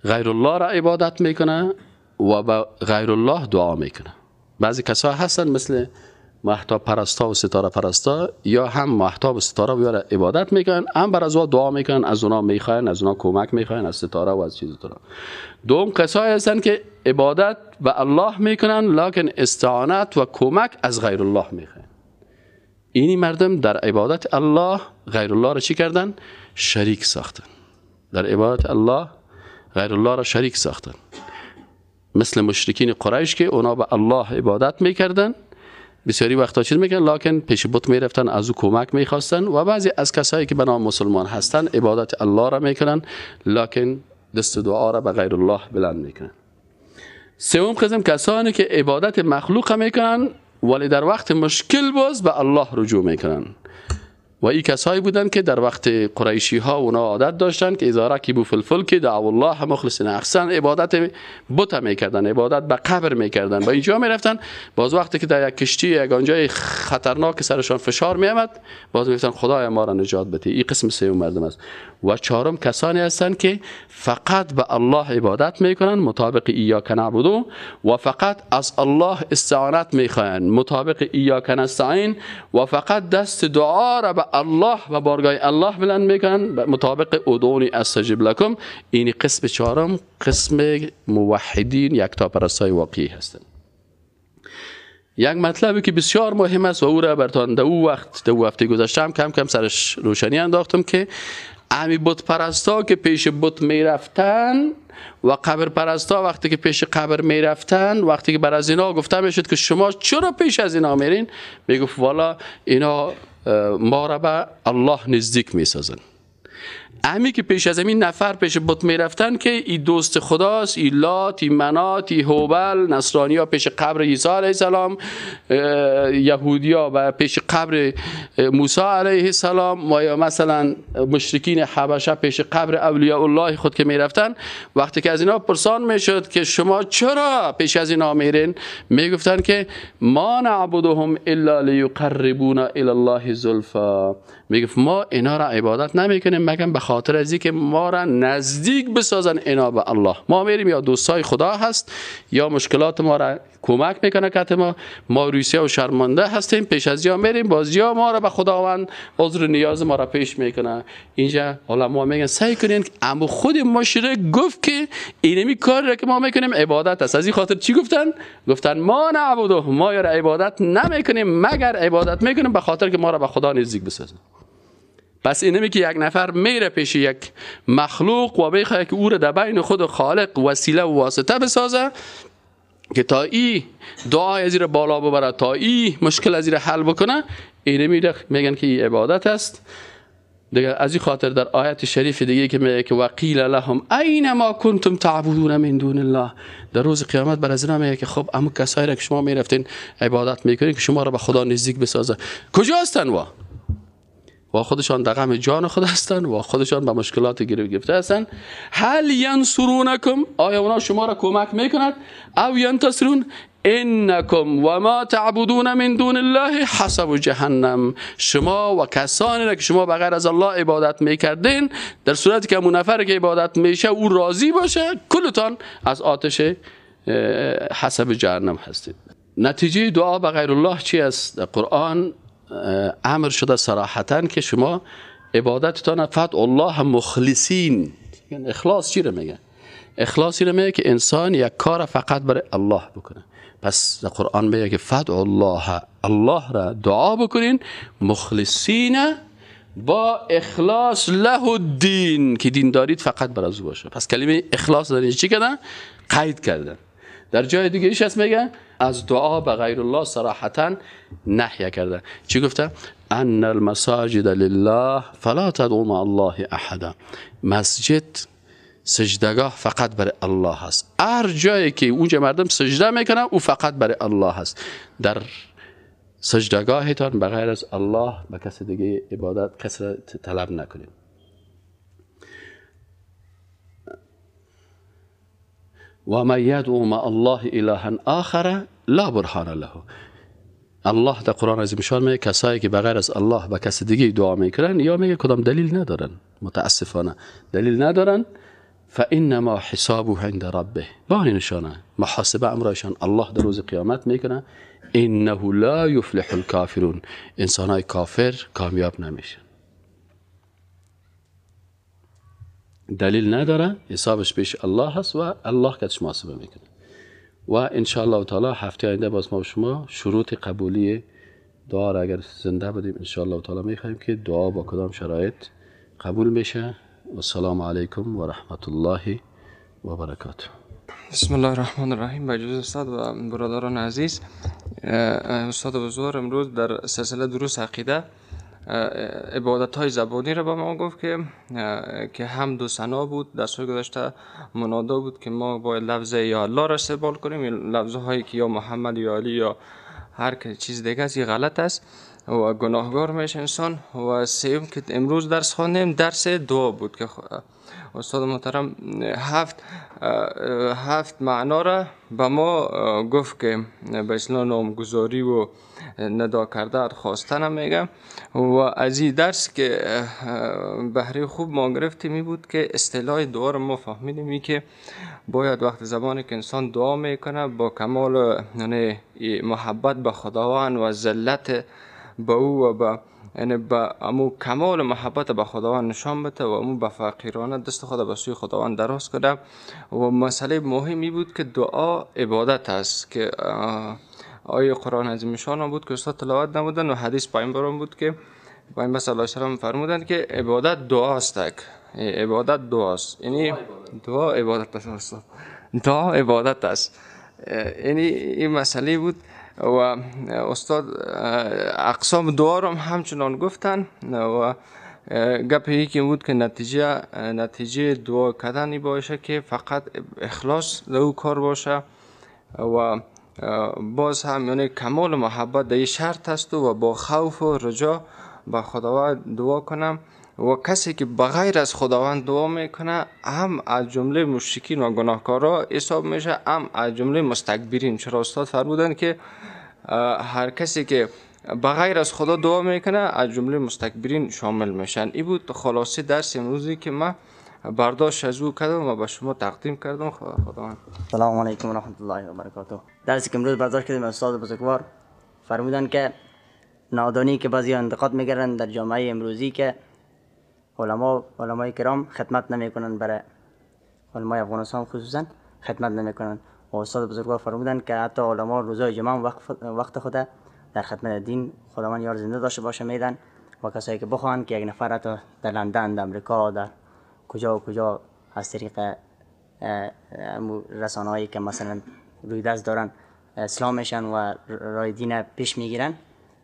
غیر الله را عبادت میکنه و به غیر الله دعا میکنه. بعضی کسا هستن مثل مهتاب پرستا و ستاره پرستا، یا هم مهتاب و ستاره و را عبادت میکنن، هم بر از او دعا میکنن، از اونا میخواین، از اونا کمک میخواین، از ستاره و از چیز ترا. دوم کسایی هستن که عبادت به الله میکنن، لکن استعانت و کمک از غیر الله میخواین. اینی مردم در عبادت الله غیر الله را چی کردن؟ شریک ساختن. در عبادت الله غیر الله را شریک ساختن. مثل مشرکین قریش که اونا به الله عبادت میکردن، بسیاری وقتا چیز میکردن، لکن پیش بت میرفتن، از او کمک میخواستن. و بعضی از کسایی که به نام مسلمان هستن عبادت الله را میکنن، لکن دست دعا را به غیر الله بلند میکنن. سوم قسم کسانی که عبادت مخلوق میکنن ولی در وقت مشکل باز به الله رجوع میکنن. و این کسایی بودن که در وقت قریشی ها اونا عادت داشتن که اذا رکبوا فی الفلک دعوا الله مخلصین، احسن عبادت بت میکردن، عبادت به قبر میکردن، با اینجا میرفتن. باز وقتی که در یک کشتی یک آنجای خطرناک سرشان فشار میامد، باز میگفتن خدای ما را نجات بده. این قسم سوم مردم است. و چهارم کسانی هستند که فقط به الله عبادت میکنن مطابق ایاک نعبد، و فقط از الله استعانت میخواهند مطابق ایاک نستعین، و فقط دست دعا را به الله و بارگاه الله بلند میکنن مطابق ادعونی استجب لکم. این قسم چهارم قسم موحدین یکتاپرستای واقعی هستند. یک مطلبی که بسیار مهم است و او را برتان در او وقت در او هفته گذشته هم کم کم سرش روشنی انداختم که امی بت پرستا که پیش بت میرفتن و قبر پرستا وقتی که پیش قبر میرفتن، وقتی که بر از اینا گفته میشد که شما چرا پیش از اینا میرین، میگفت والا اینا ما را به الله نزدیک میسازن. امی که پیش از این نفر پیش بت میرفتن که ای دوست خداست، ای لات، ای منات، ای هوبل، نصرانی ها پیش قبر عیسی علیه السلام، یهودی ها و پیش قبر موسی علیه السلام، و یا مثلا مشرکین حبشه پیش قبر اولیاء الله خود که میرفتن، وقتی که از اینا پرسان میشد که شما چرا پیش از اینا میرین، میگفتن که ما نعبدهم الا لیقربونا الی الله زلفا. میگفت ما اینا را عبادت نمیکنیم مگر به خاطر از اینکه ما را نزدیک بسازن اینا به الله. ما میریم یا دوستای خدا هست یا مشکلات ما را کمک میکنه که ما روسیه و شرمنده هستیم، پیش از یا میریم باز یا ما را به خداوند عذر نیاز ما را پیش میکنه. اینجا علما میگن سعی کنین اما خود مشرک گفت که اینمی کار را که ما میکنیم عبادت است. از این خاطر چی گفتن؟ گفتن ما نعبده، ما یا عبادت نمیکنیم مگر عبادت میکنیم به خاطر که ما را به خدا نزدیک بسازن. پس اینمی که یک نفر میره پیش یک مخلوق و میخواد که او را در بین خود خالق وسیله و واسطه بسازه که تا ای دعای از بالا ببره، تا ای مشکل از حل بکنه، اینمی میگن که این عبادت است. دیگه از این خاطر در آیت شریف دیگه که میگه که وقیل لهم این ما کنتم تعبدون من دون الله، در روز قیامت بر از اینا میگه که خب اما کسایی را که شما میرفتین عبادت میکنین که شما را به خدا نزدیک بسازه، کجا هستن؟ و خودشان در غم جان خود هستند و خودشان به مشکلات گرفته هستند. هل ینصرونکم، آیا اونا شما را کمک میکند؟ او ینتصرون انکم و ما تعبدون من دون الله حسب جهنم. شما و کسانی را که شما بغیر از الله عبادت میکردین، در صورتی که اون نفر که عبادت میشه او راضی باشه، کلتان از آتش حسب جهنم هستید. نتیجه دعا به غیر الله چی است؟ در قرآن امر شده صراحتا که شما عبادتتان فدعوا الله مخلصین. اخلاص چی رو میگه؟ اخلاصی رو میگه که انسان یک کار فقط برای الله بکنه. پس در قرآن میگه که فدعوا الله، الله را دعا بکنین، مخلصین با اخلاص له الدین، که دین دارید فقط برای او باشه. پس کلمه اخلاص در اینجا چی کردن؟ قید کردن. در جای دیگه ایش هست میگه از دعا به غیر الله صراحتا نهی کرده. چی گفته؟ ان المساجد لله فلا تدعوا مع الله احدا. مسجد سجدگاه فقط برای الله هست. هر جایی که اونجا مردم سجده میکنن او فقط برای الله هست. در سجدگاهتان به غیر از الله به کس دیگه عبادت کس را طلب نکنید. و من یدعو مع الله الها آخر لا برهان له. الله در قرآن عظیم شان میگه کسایی که به غیر از الله به کس دیگه دعا میکنن یا میگه کدام دلیل ندارن، متاسفانه دلیل ندارن. فانما حسابه عند ربه، با نشانه محاسبه امرشان الله در روز قیامت میکنه. انه لا یفلح الکافرون، انسانای کافر کامیاب نمیشن. دلیل نداره، حسابش پیش الله هست و الله کتش محاسبه میکنه. و ان شاء الله تعالی هفته آینده باز ما و شما شروط قبولی دعا را اگر زنده بودیم ان شاء الله تعالی میخوایم که دعا با کدام شرایط قبول میشه. و السلام علیکم و رحمت الله و برکاته. بسم الله الرحمن الرحیم. با اجازه استاد و برادران عزیز، استاد بزرگ امروز در سلسله دروس عقیده عبادت های زبانی را به ما گفت که حمد و ثنا بود. در سال گذشته منادا بود که ما باید لفظ یا الله را استقبال کنیم، لفظ هایی که یا محمد یا علی یا هر چیز دیگه است غلط است و گناهگار میشه انسان. و سوم که امروز درس خواندیم درس دعا بود که استاد محترم هفت معنا را به ما گفت که به اصطلاح نامگذاری و ندا کرده خواستن میگه. و از این درس که بهره خوب ما گرفتیم می بود که اصطلاح دعا را ما فهمیدیم که باید وقت زمانی که انسان دعا میکنه با کمال یعنی محبت به خداوند و ذلت به او و به یعنی به امو کمال محبت به خداوند نشان بده و امو به فقیرانه دست خود به سوی خداوند دراز کنه. و مسئله مهمی بود که دعا عبادت است که آیه قرآن عظیم شان بود که استاد تلاوت نمودن و حدیث پیامبران بود که پیامبر صلی الله علیه و سلم فرمودند که عبادت دعاست. عبادت دعاست، یعنی دعا عبادت است. دعا عبادت است. یعنی این مسئله بود. و استاد اقسام دعا را همچنان گفتن و گپ یکی بود که نتیجه دعا کردنی باشه که فقط اخلاص در او کار باشه و باز هم یعنی کمال محبت در شرط است و با خوف و رجا به خداوند دعا کنم. و کسی که بغیر از خداوند دعا میکنه هم از جمله مشرکین و گناهکارا حساب میشه، هم از جمله مستکبرین. چرا استاد فرمودن که هر کسی که بغیر از خدا دعا میکنه از جمله مستکبرین شامل میشن. این بود خلاصه درس امروزی که من برداشت از او کردم و به شما تقدیم کردم. خداوند. سلام علیکم و رحمت الله و برکاته. درسی که امروز برداشت کردیم استاد بزرگوار فرمودن که نادانی که بعضی انتقاد میکردن در جامعه امروزی که علمای کرام خدمت نمیکنن، برای علمای افغانستان خصوصا خدمت نمیکنن. و استاد بزرگوار فرمودن که حتی علما روزای جمعه وقت خود در خدمت دین خداوند یار زنده داشته باشه میدن. و کسایی که بخوان که یک نفر حتی در لندن، در امریکا، در کجا و کجا از طریق رسانه‌هایی که مثلا روی دست دارن اسلام میشن و رای دین پیش میگیرن،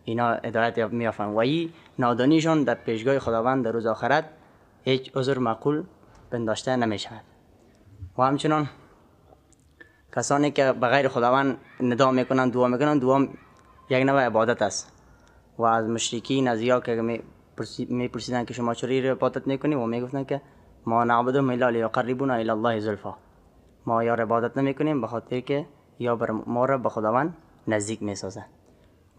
اینا هدایت میافن. و این نادانیشان در پیشگاه خداوند در روز آخرت هیچ عذر معقول پنداشته نمیشود. و همچنان کسانی که به غیر خداوند ندا میکنن، دعا میکنن، دعا یک نوع عبادت است. و از مشرکین از یا که میپرسیدن که شما چرا عبادت میکنی، و میگفتن که ما نعبدهم الا لیقربونا الی الله زلفا، ما یا عبادت نمیکنیم به خاطر که یا بر ما را به خداوند نزدیک میسازه.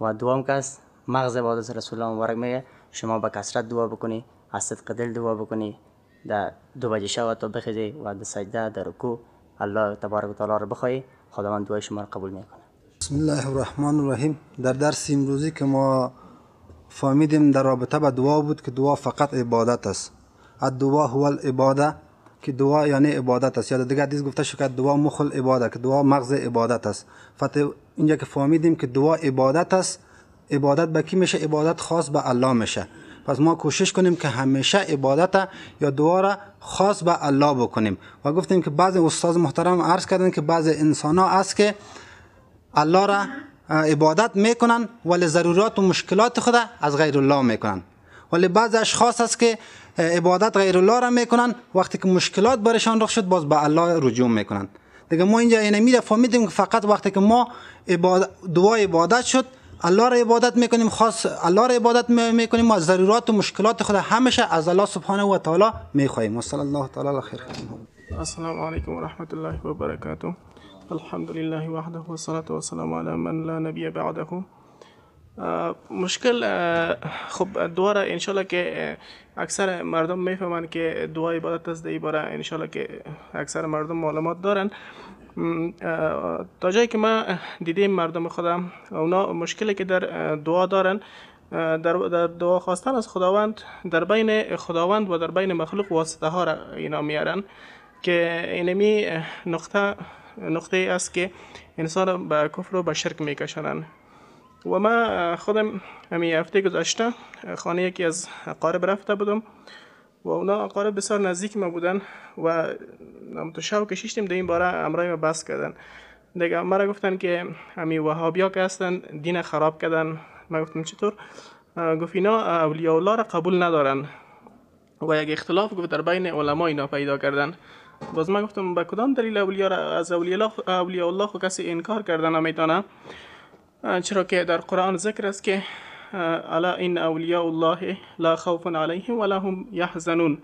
و دوم کس مغز عبادت رسول الله مبارک میگه شما به کثرت دعا بکنی، از صدق دل دعا بکنی، در 2 بجه شب تا بخیزی و در سجده در رکوع الله تبارک و تعالی رو بخوای، خداوند دعای شما رو قبول میکنه. بسم الله الرحمن الرحیم. در درس امروزی که ما فهمیدیم در رابطه با دعا بود که دعا فقط عبادت است. الدعا هو العباده، که دعا یعنی عبادت است. یا دیگه حدیث گفته شد که دعا مخ العباده، که دعا مغز عبادت است. فقط اینجا که فهمیدیم که دعا عبادت است، عبادت به کی میشه؟ عبادت خاص به الله میشه. پس ما کوشش کنیم که همیشه عبادت یا دعا را خاص به الله بکنیم. و گفتیم که بعضی استاد محترم عرض کردن که بعضی انسان ها است که الله را عبادت میکنن ولی ضرورات و مشکلات خود از غیر الله میکنن، ولی بعض اشخاص است که عبادت غیر الله را میکنن، وقتی که مشکلات برشان رخ شد باز به الله رجوع میکنن. دیگه ما اینجا اینمی را فهمیدیم که فقط وقتی که ما دعا عبادت شد، الله را عبادت میکنیم، خاص الله را عبادت میکنیم و ضرورات و مشکلات خود همیشه از الله سبحانه و تعالی میخواهیم. و صلی الله تعالی علی خیر. السلام علیکم و رحمت الله و برکاته. الحمد لله وحده و الصلاة و السلام علی من لا نبی بعده. مشکل خب دعا را انشالله که اکثر مردم میفهمند که دعا عبادت است، در باره انشالله که اکثر مردم معلومات دارن. تا جایی که ما دیدیم مردم خودم اونا مشکلی که در دعا دارن، در دعا خواستن از خداوند، در بین خداوند و در بین مخلوق واسطه ها را اینا میارن که اینمی نقطه است که انسان به کفر و به شرک میکشانن. و ما خودم همین هفته گذشته خانه یکی از اقارب رفته بودم و اونا اقارب بسیار نزدیک ما بودن و تو شو کشیشتیم در این باره امرای ما بحث کردن. دیگه مرا گفتن که همین وهابیا که هستن دین خراب کردن. ما گفتم چطور؟ گفت اینا اولیاء الله را قبول ندارن و یک اختلاف گفت در بین علما اینا پیدا کردن. باز ما گفتم به کدام دلیل اولیاء را از اولیاء الله خو کسی انکار کردن نمیتونه، چرا که در قرآن ذکر است که الا ان اولیاء الله لا خوف علیهم ولا هم یحزنون.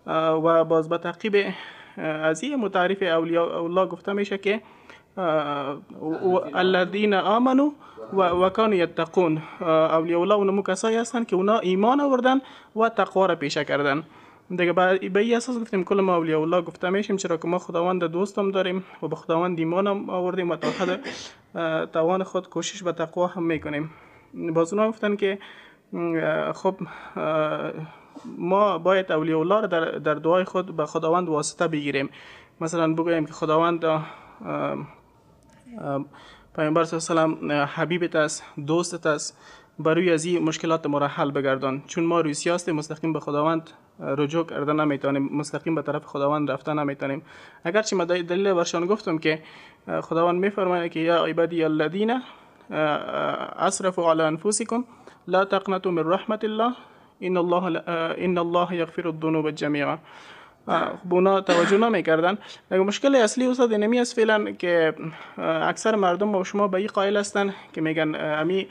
و باز به تعقیب از این متعریف اولیاء الله گفته میشه که الذین آمنوا و کانوا یتقون. اولیاء الله اونمو کسایی هستند که اونا ایمان آوردن و تقوا را پیشه کردن. دیگه به این اساس گفتیم کل ما اولیاء الله گفته میشیم، چرا که ما خداوند دوستم داریم و به خداوند ایمان هم آوردیم و تا حد توان خود کوشش به تقوا هم میکنیم. باز اونا گفتن که خب ما باید اولیاء الله را در دعای خود به خداوند واسطه بگیریم. مثلا بگوییم که خداوند پیامبر صلی الله علیه و سلم حبیبت است، دوستت است، بروی از این مشکلات ما را حل بگردان، چون ما روی سیاست مستقیم به خداوند رجوع کرده نمیتونیم، مستقیم به طرف خداوند رفته نمیتونیم. اگرچه ما دلیل برشان گفتم که خداوند میفرماید که یا عبادی الذین اسرفوا علی انفسکم لا تقنطوا من رحمت الله ان الله یغفر الذنوب جمیعا. خب اونا توجه نمیکردن. مشکل اصلی استاد اینمی است فعلا که اکثر مردم با شما به این قائل هستن که میگن امی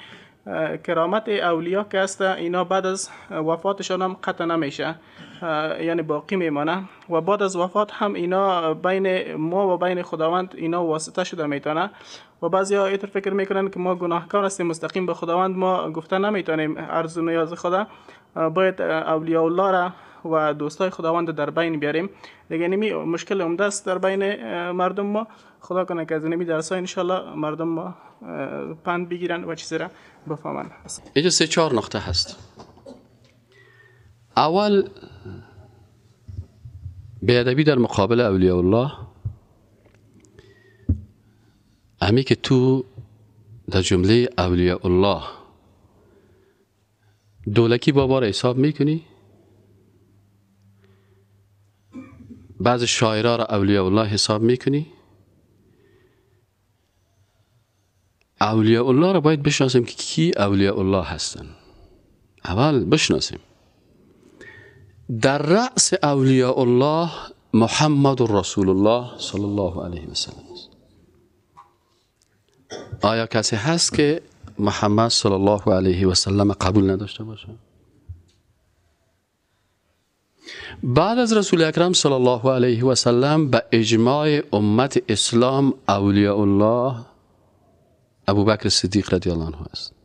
کرامت اولیا که هست اینا بعد از وفاتشان هم قطع نمیشه، یعنی باقی میمانه و بعد از وفات هم اینا بین ما و بین خداوند اینا واسطه شده میتونه. و بعضی ها اینطور فکر میکنن که ما گناهکار هستیم، مستقیم به خداوند ما گفته نمیتونیم عرض و نیاز خدا، باید اولیاء الله را و دوستای خداوند در بین بیاریم. دیگه نمی مشکل عمده است در بین مردم ما. خدا کنه که از نمی درسای انشالله مردم ما پند بگیرن و چیزی را بفهمن. اینجا 3-4 نقطه هست. اول بی‌ادبی در مقابل اولیاء الله، همی که تو در جمله اولیاء الله دولکی بابا را حساب میکنی، بعض شاعرها را اولیاء الله حساب میکنی. اولیاء الله را باید بشناسیم که کی اولیاء الله هستن. اول بشناسیم. در رأس اولیاء الله محمد رسول الله صلی الله علیه و سلم است. آیا کسی هست که محمد صلی الله علیه و سلم قبول نداشته باشه؟ بعد از رسول اکرم صلی الله علیه و سلم به اجماع امت اسلام اولیاء الله ابوبکر صدیق رضی الله عنه است.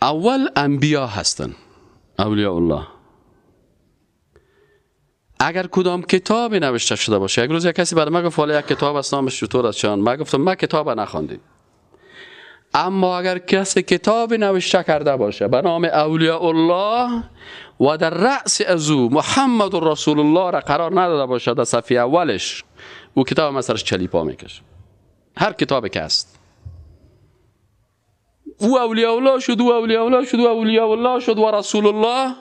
اول انبیا هستند اولیاء الله. اگر کدام کتابی نوشته شده باشه، یک روز یک کسی برای من گفت والا یک کتاب است نامش چطور است چنان، من گفتم من کتاب نخواندیم، اما اگر کسی کتابی نوشته کرده باشه به نام اولیاء الله و در رأس از او محمد رسول الله را قرار نداده باشه در صفحه اولش، او کتاب من سرش چلیپا میکشه. هر کتابی که هست، او اولیاء الله شد، او اولیاء الله شد، او اولیاء الله شد و رسول الله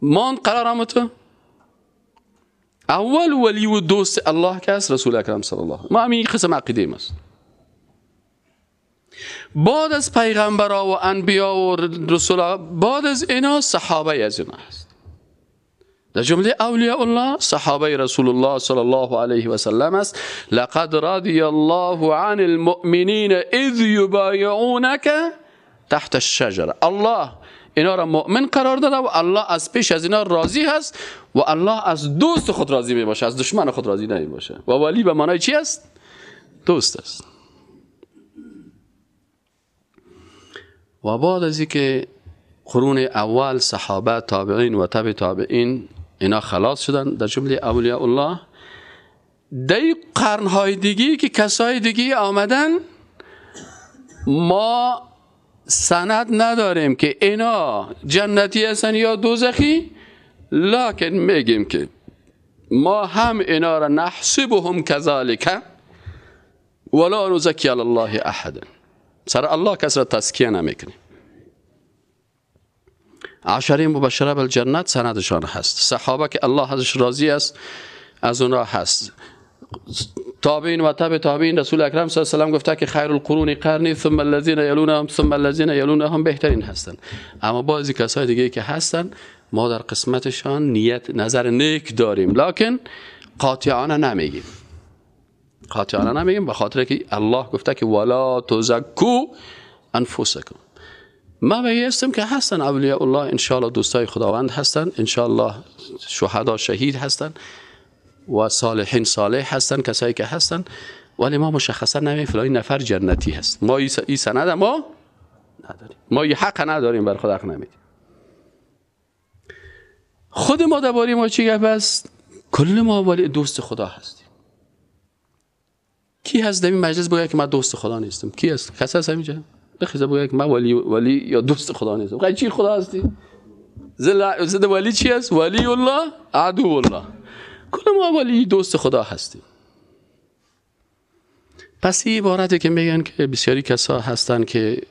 مان قرار آمد. اول ولی و دوست الله که است رسول اکرم صلی الله، ما همین قسم عقیده ماست. بعد از پیغمبرا و انبیا و رسولا، بعد از اینا صحابه از اینا هست. در جمله اولیاء الله صحابه رسول الله صلی الله علیه و سلم است. لقد رضی الله عن المؤمنین اذ یبایعونک تحت الشجره. الله اینا را مؤمن قرار داده و الله از پیش از اینا راضی هست و الله از دوست خود راضی می باشه، از دشمن خود راضی نمی باشه. و ولی به معنای چی است؟ دوست است. و بعد از اینکه قرون اول صحابه، تابعین و تبع تابعین اینا خلاص شدن در جمله اولیاء الله، در قرنهای دیگه که کسای دیگه آمدن، ما سند نداریم که اینا جنتی هستن یا دوزخی، لکن میگیم که ما هم اینا را نحسبهم کذالک ولا نزکی علی الله احدا. سر الله کس را تزکیه نمیکنیم. عشره مبشره بالجنت سندشان هست، صحابه که الله ازش راضی است از اونها هست، تابعین و تبع تابعین. رسول اکرم صلی الله علیه و سلم گفته که خیر القرون قرنی ثم الذین یلونهم ثم الذین یلونهم، بهترین هستند. اما بعضی کسای دیگه که هستن ما در قسمتشان نیت نظر نیک داریم، لکن قاطعانه نمیگیم. قاطعانه نمیگیم به خاطر که الله گفته که ولا تزکو انفسکم. ما به هستم که هستن اولیاء الله، انشاءالله دوستای خداوند هستن، انشاءالله شهدا شهید هستن و صالحین صالح هستن، کسایی که هستن، ولی ما مشخصا نمیم فلان نفر جنتی هست. ما این سند ما نداریم، ما این حق نداریم، بر خود حق نمیدیم. خود ما درباره ما چی گپ است؟ کل ما ولی دوست خدا هستیم. کی هست در این مجلس بگه که من دوست خدا نیستم؟ کی هست؟ کسی هست همینجا بخیزه بگه که من ولی یا دوست خدا نیستم؟ خیلی چی خدا هستی؟ زد ولی چی هست؟ ولی الله عدو الله. کل ما ولی دوست خدا هستیم. پس این عبارتی که میگن که بسیاری کسا هستن که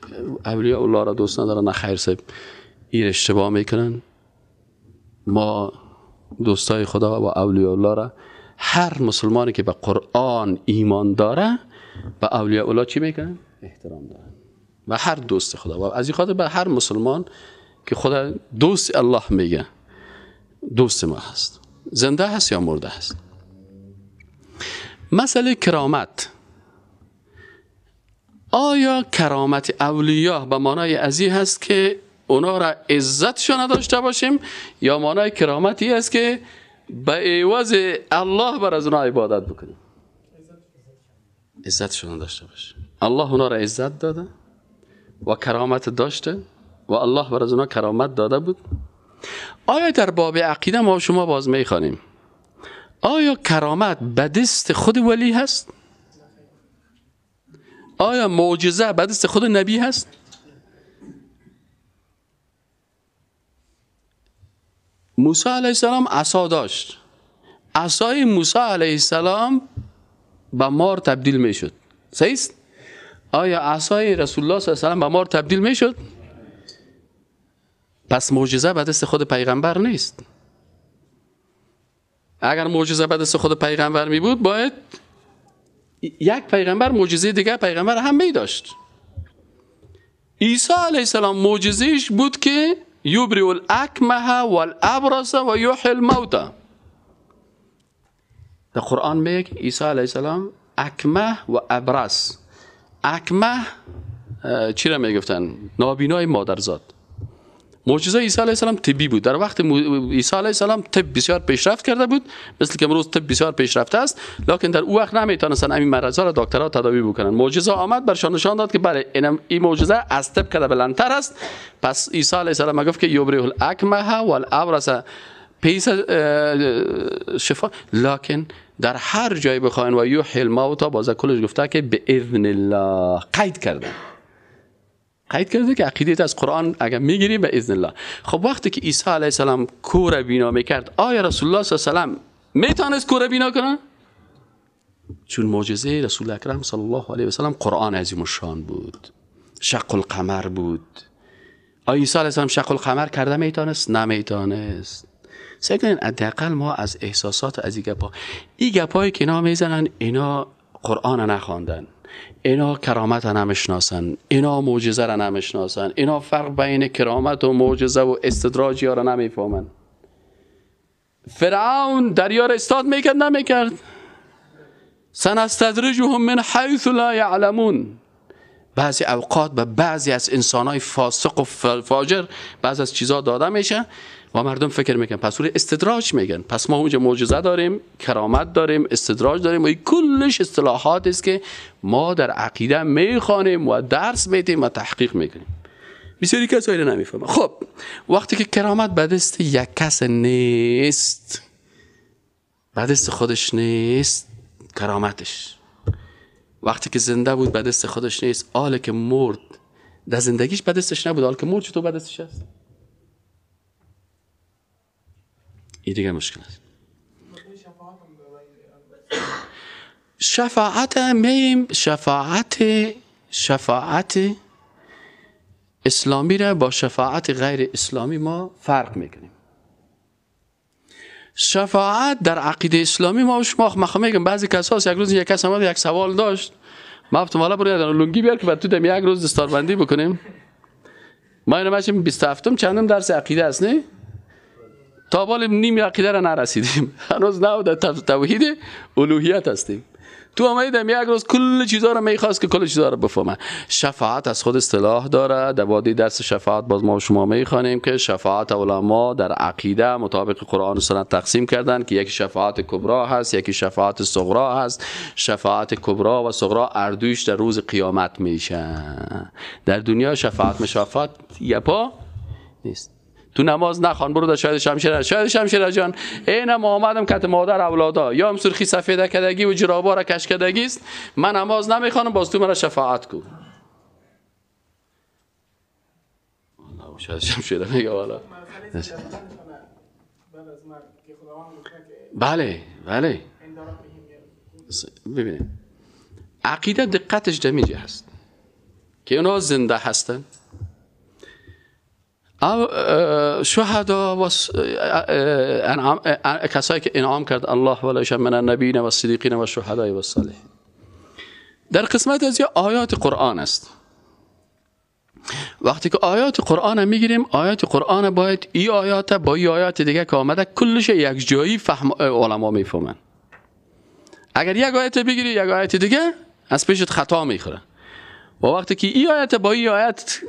اولیاء الله را دوست ندارن، نه خیر صاحب، این اشتباه میکنن. ما دوستای خدا و اولیاء الله را، هر مسلمانی که به قرآن ایمان داره به اولیاء الله چی میکنن؟ احترام دارن. و هر دوست خدا، و از این خاطر به هر مسلمان که خدا دوست الله میگه دوست ما هست، زنده هست یا مرده هست. مسئله کرامت، آیا کرامت اولیاء به معنای ازی هست که اونا را عزتشان نداشته باشیم، یا معنای کرامتی است که به عوض الله بر از اونا عبادت بکنیم؟ عزتشان داشته باشیم. الله اونا را عزت داده و کرامت داشته و الله بر از اونا کرامت داده بود. آیا در باب عقیده ما شما باز میخوانیم آیا کرامت به دست خود ولی هست؟ آیا معجزه به دست خود نبی هست؟ موسی علیه السلام عصا داشت، عصای موسی علیه السلام به مار تبدیل میشد، صحیح است؟ آیا عصای رسول الله صلی الله علیه و سلم به مار تبدیل میشد؟ پس معجزه به دست خود پیغمبر نیست. اگر معجزه به دست خود پیغمبر می بود، باید یک پیغمبر معجزه دیگه پیغمبر هم می داشت. عیسی علیه السلام معجزهش بود که یبرئ الاکمه والابرص و یحیی الموتی. در قرآن میگه عیسی علیه السلام اکمه و ابرص. اکمه چی را میگفتن؟ نابینای مادرزاد. معجزه عیسی علیه السلام طبی بود. در وقت عیسی علیه السلام طب بسیار پیشرفت کرده بود، مثل که امروز طب بسیار پیشرفته است، لکن در او وقت نمیتونستن همین مرضا را دکترها تداوی بکنن. معجزه آمد برشان نشان داد که بله این معجزه از طب کده بلندتر است. پس عیسی علیه السلام گفت که یبرئ الاکمه والابرص، پیس شفا، لکن در هر جای بخواین و یحیی الموتی باز کلش گفته که به اذن الله قید کرده. قید کرده که عقیدت از قرآن اگر میگیری به اذن الله. خب وقتی که عیسی علیه السلام کور بینا میکرد، آیا رسول الله صلی الله علیه و سلم میتونست کور بینا کنه؟ چون معجزه رسول اکرم صلی الله علیه و سلم قرآن عظیم الشان بود، شق القمر بود. آیا عیسی علیه السلام شق القمر کرده میتونست؟ نمیتونست. سعی کنین حداقل ما از احساسات از این گپا، این گپایی که اینا میزنن، اینا قرآن نخواندن، اینا کرامت نمیشناسن، اینا معجزه را نمیشناسن، اینا فرق بین کرامت و معجزه و استدراج را نمیفهمن. فرعون دریا را استاد میکرد نمیکرد؟ سنستدرجهم من حیث لا یعلمون. بعضی اوقات به بعضی از انسانهای فاسق و فاجر بعضی از چیزا داده میشه و مردم فکر میکنن پس اون استدراج میگن. پس ما اونجا معجزه داریم، کرامت داریم، استدراج داریم و این کلش اصطلاحات است که ما در عقیده میخوانیم و درس میدیم و تحقیق میکنیم. بسیاری کسایی رو نمیفهمن. خب وقتی که کرامت به دست یک کس نیست، به دست خودش نیست، کرامتش وقتی که زنده بود به دست خودش نیست، حالا که مرد در زندگیش به دستش نبود، حالا که مرد چطور به دستش است؟ این دیگه مشکل است. شفاعت میم، شفاعت اسلامی را با شفاعت غیر اسلامی ما فرق میکنیم. شفاعت در عقیده اسلامی ما شما میگم بعضی کساس یک روز یک کس آمد یک سوال داشت، ما گفتم حالا برو لنگی بیار که بعد تو دم یک روز دستاربندی بکنیم. ما اینو ماشیم 27 چندم درس عقیده است نه؟ تا بال نیم عقیده را نرسیدیم، هنوز نه در توحید الوهیت هستیم. تو آمدیم یک روز کل چیزا رو میخواست که کل چیزا رو بفهمه. شفاعت از خود اصطلاح داره. در وادی درس شفاعت باز ما شما میخوانیم که شفاعت علما در عقیده مطابق قرآن و سنت تقسیم کردن که یکی شفاعت کبرا هست، یکی شفاعت صغرا هست. شفاعت کبرا و صغرا اردویش در روز قیامت میشه. در دنیا شفاعت مشافعت یپا نیست. تو نماز نخوان، برو در شاید شمشیر، شاید شمشیر جان اینم آمدم کت مادر اولادا یا هم سرخی سفیده کدگی و جرابا را کش کدگی است، من نماز نمیخوانم، باز تو مرا شفاعت کو. والله شاید شمشیر میگه والا. بله بله، ببینید عقیده دقتش دمیجه هست که اونا زنده هستن. شهدا و کسایی که انعام کرد الله ولایشان من النبیین و الصدیقین و الشهداء و الصالحین. در قسمت از یه آیات قرآن است. وقتی که آیات قرآن میگیریم، آیات قرآن باید ای آیات با ای آیات دیگه که آمده کلش یک جایی فهم علما میفهمن. اگر یک آیت بگیری یک آیت دیگه از پیشت خطا میخوره. و وقتی که ای آیت با ای آیت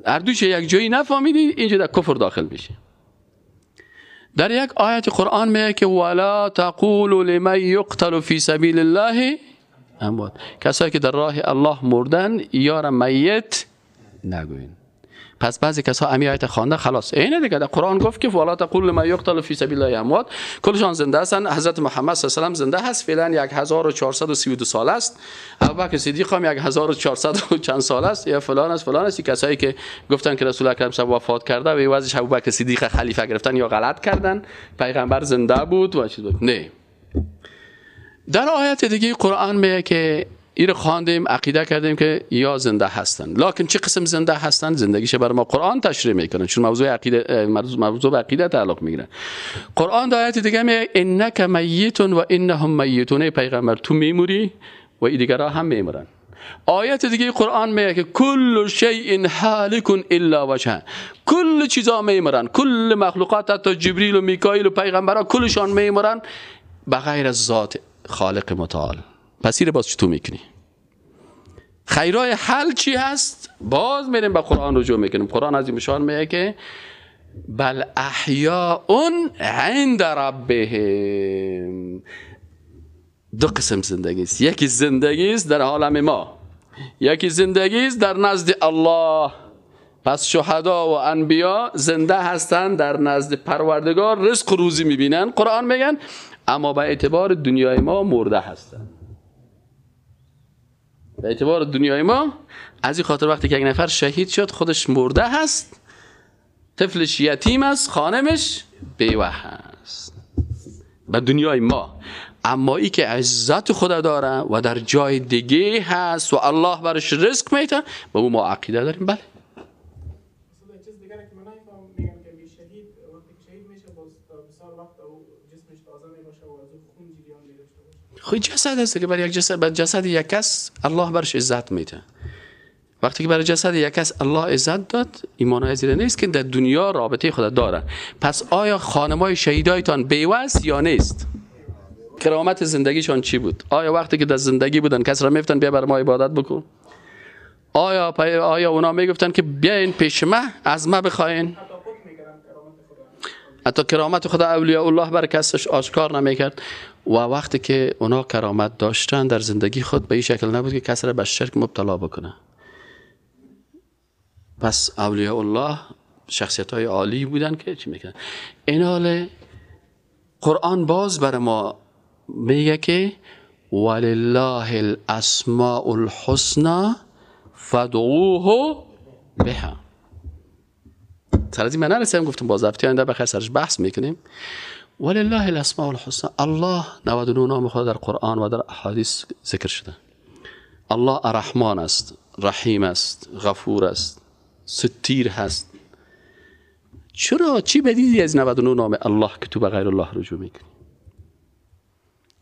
اردوش یک جایی نفهمیدی، اینجا در کفر داخل میشه. در یک آیت قرآن میگه که ولا تقولوا لمن یقتل فی سبیل الله اموات، کسایی که در راه الله مردن یارا میت نگوین. پس بعضی کسا امی آیت خوانده خلاص اینه دیگه، در قرآن گفت که ولا تقول لمن یقتل فی سبیل الله اموات، کلشان زنده هستن. حضرت محمد صلی الله علیه و سلم زنده هست، فعلا 1432 سال است. ابوبکر صدیق هم 1400 و چند سال است، یا فلان است فلان است. کسایی که گفتن که رسول اکرم صلی وفات کرده و وضعش ابوبکر صدیق خلیفه گرفتن یا غلط کردن، پیغمبر زنده بود و چیز بود. نه، در آیت دیگه قرآن میگه که این خواندیم عقیده کردیم که یا زنده هستن، لکن چه قسم زنده هستن زندگیش بر ما قرآن تشریح میکنه، چون موضوع عقیده، موضوع به عقیده تعلق میگیره. قرآن در آیت دیگه میگه انک میت و انهم میتون، پیغمبر تو میموری و این دیگرها هم میمورن. آیت دیگه قرآن میگه که کل شیء هالک الا وجهه، کل چیزا میمورن، کل مخلوقات حتی جبریل و میکائیل و پیغمبرا کلشان میمورن بغیر از ذات خالق متعال. پس این باز چطور میکنی؟ خیرای حل چی هست؟ باز میریم به قرآن رجوع میکنیم. قرآن از این مشان میگه که بل احیاء عند ربهم. دو قسم زندگی است، یکی زندگی است در عالم ما، یکی زندگی است در نزد الله. پس شهدا و انبیا زنده هستند، در نزد پروردگار رزق و روزی میبینن، قرآن میگن، اما به اعتبار دنیای ما مرده هستند. به اعتبار دنیای ما، از این خاطر وقتی که یک نفر شهید شد خودش مرده هست، طفلش یتیم است، خانمش بیوه هست به دنیای ما. اما ای که عزت خدا داره و در جای دیگه هست و الله برش رزق میده، به او ما عقیده داریم. بله. خب جسد هست که برای یک جسد، بر جسد یک کس الله برش عزت میده. وقتی که برای جسد یک کس الله عزت داد، ایمان از نیست که در دنیا رابطه خدا داره. پس آیا خانمای شهیدایتان بیوه است یا نیست؟ کرامت زندگیشان چی بود؟ آیا وقتی که در زندگی بودن کس را میگفتن بیا بر ما عبادت بکن؟ آیا اونا میگفتن که بیاین پیش ما از ما بخواین؟ حتی کرامت خدا اولیاء الله بر کسش آشکار نمیکرد. و وقتی که اونا کرامت داشتن در زندگی خود به این شکل نبود که کس را به شرک مبتلا بکنه. پس اولیاء الله شخصیت های عالی بودن که چی میکنن. این حال قرآن باز بر ما میگه که ولله الاسماء الحسنى فادعوه بها. سر از این من نرسیم، گفتم باز هفته آینده بخیر سرش بحث میکنیم. ولله الاسماء الحسنى، الله 99 نام خدا در قرآن و در احادیث ذکر شده. الله الرحمن است، رحیم است، غفور است، ستیر هست. چرا چی بدیدی از 99 نام الله که تو به غیر الله رجوع میکنی؟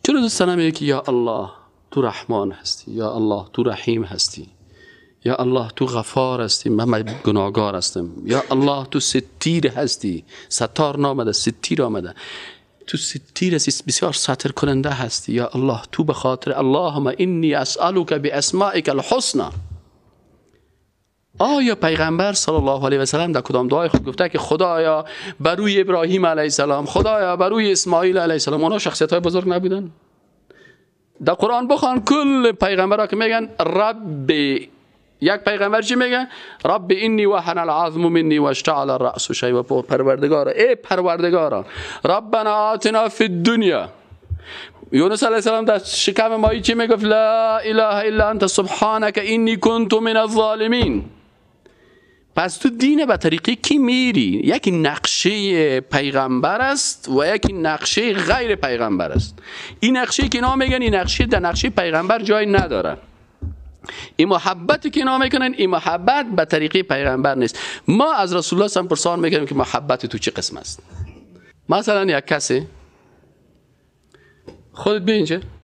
چرا دوست نمیگی که یا الله تو رحمان هستی، یا الله تو رحیم هستی، یا الله تو غفار هستی، من گناهگار هستم، یا الله تو ستیر هستی، ستار نامده ستیر آمده، تو ستیر هستی، بسیار ستر کننده هستی، یا الله تو به خاطر اللهم انی اسألک باسمائک الحسنى. آیا پیغمبر صلی الله علیه و سلم در کدام دعای خود گفته که خدایا بروی ابراهیم علیه السلام، خدایا بروی اسماعیل علیه السلام؟ اونا شخصیت های بزرگ نبودن؟ در قرآن بخوان کل پیغمبرها که میگن رب، یک پیغمبر چی میگه؟ رب انی وهن العظم منی واشتعل الرأس شیبا. پروردگارا، ای پروردگارا، ربنا آتنا فی الدنیا. یونس علیه السلام در شکم ماهی چی میگفت؟ لا اله الا انت سبحانک انی کنت من الظالمین. پس تو دین به طریقی کی میری؟ یکی نقشه پیغمبر است و یکی نقشه غیر پیغمبر است. این نقشه که اینا میگن، این نقشه در نقشه پیغمبر جای نداره. این محبتی که اینا میکنن، این محبت به طریقه پیغمبر نیست. ما از رسول الله صلی الله علیه و آله میکنیم که محبت تو چه قسم است. مثلا یک کسی، خودت بیا اینجا.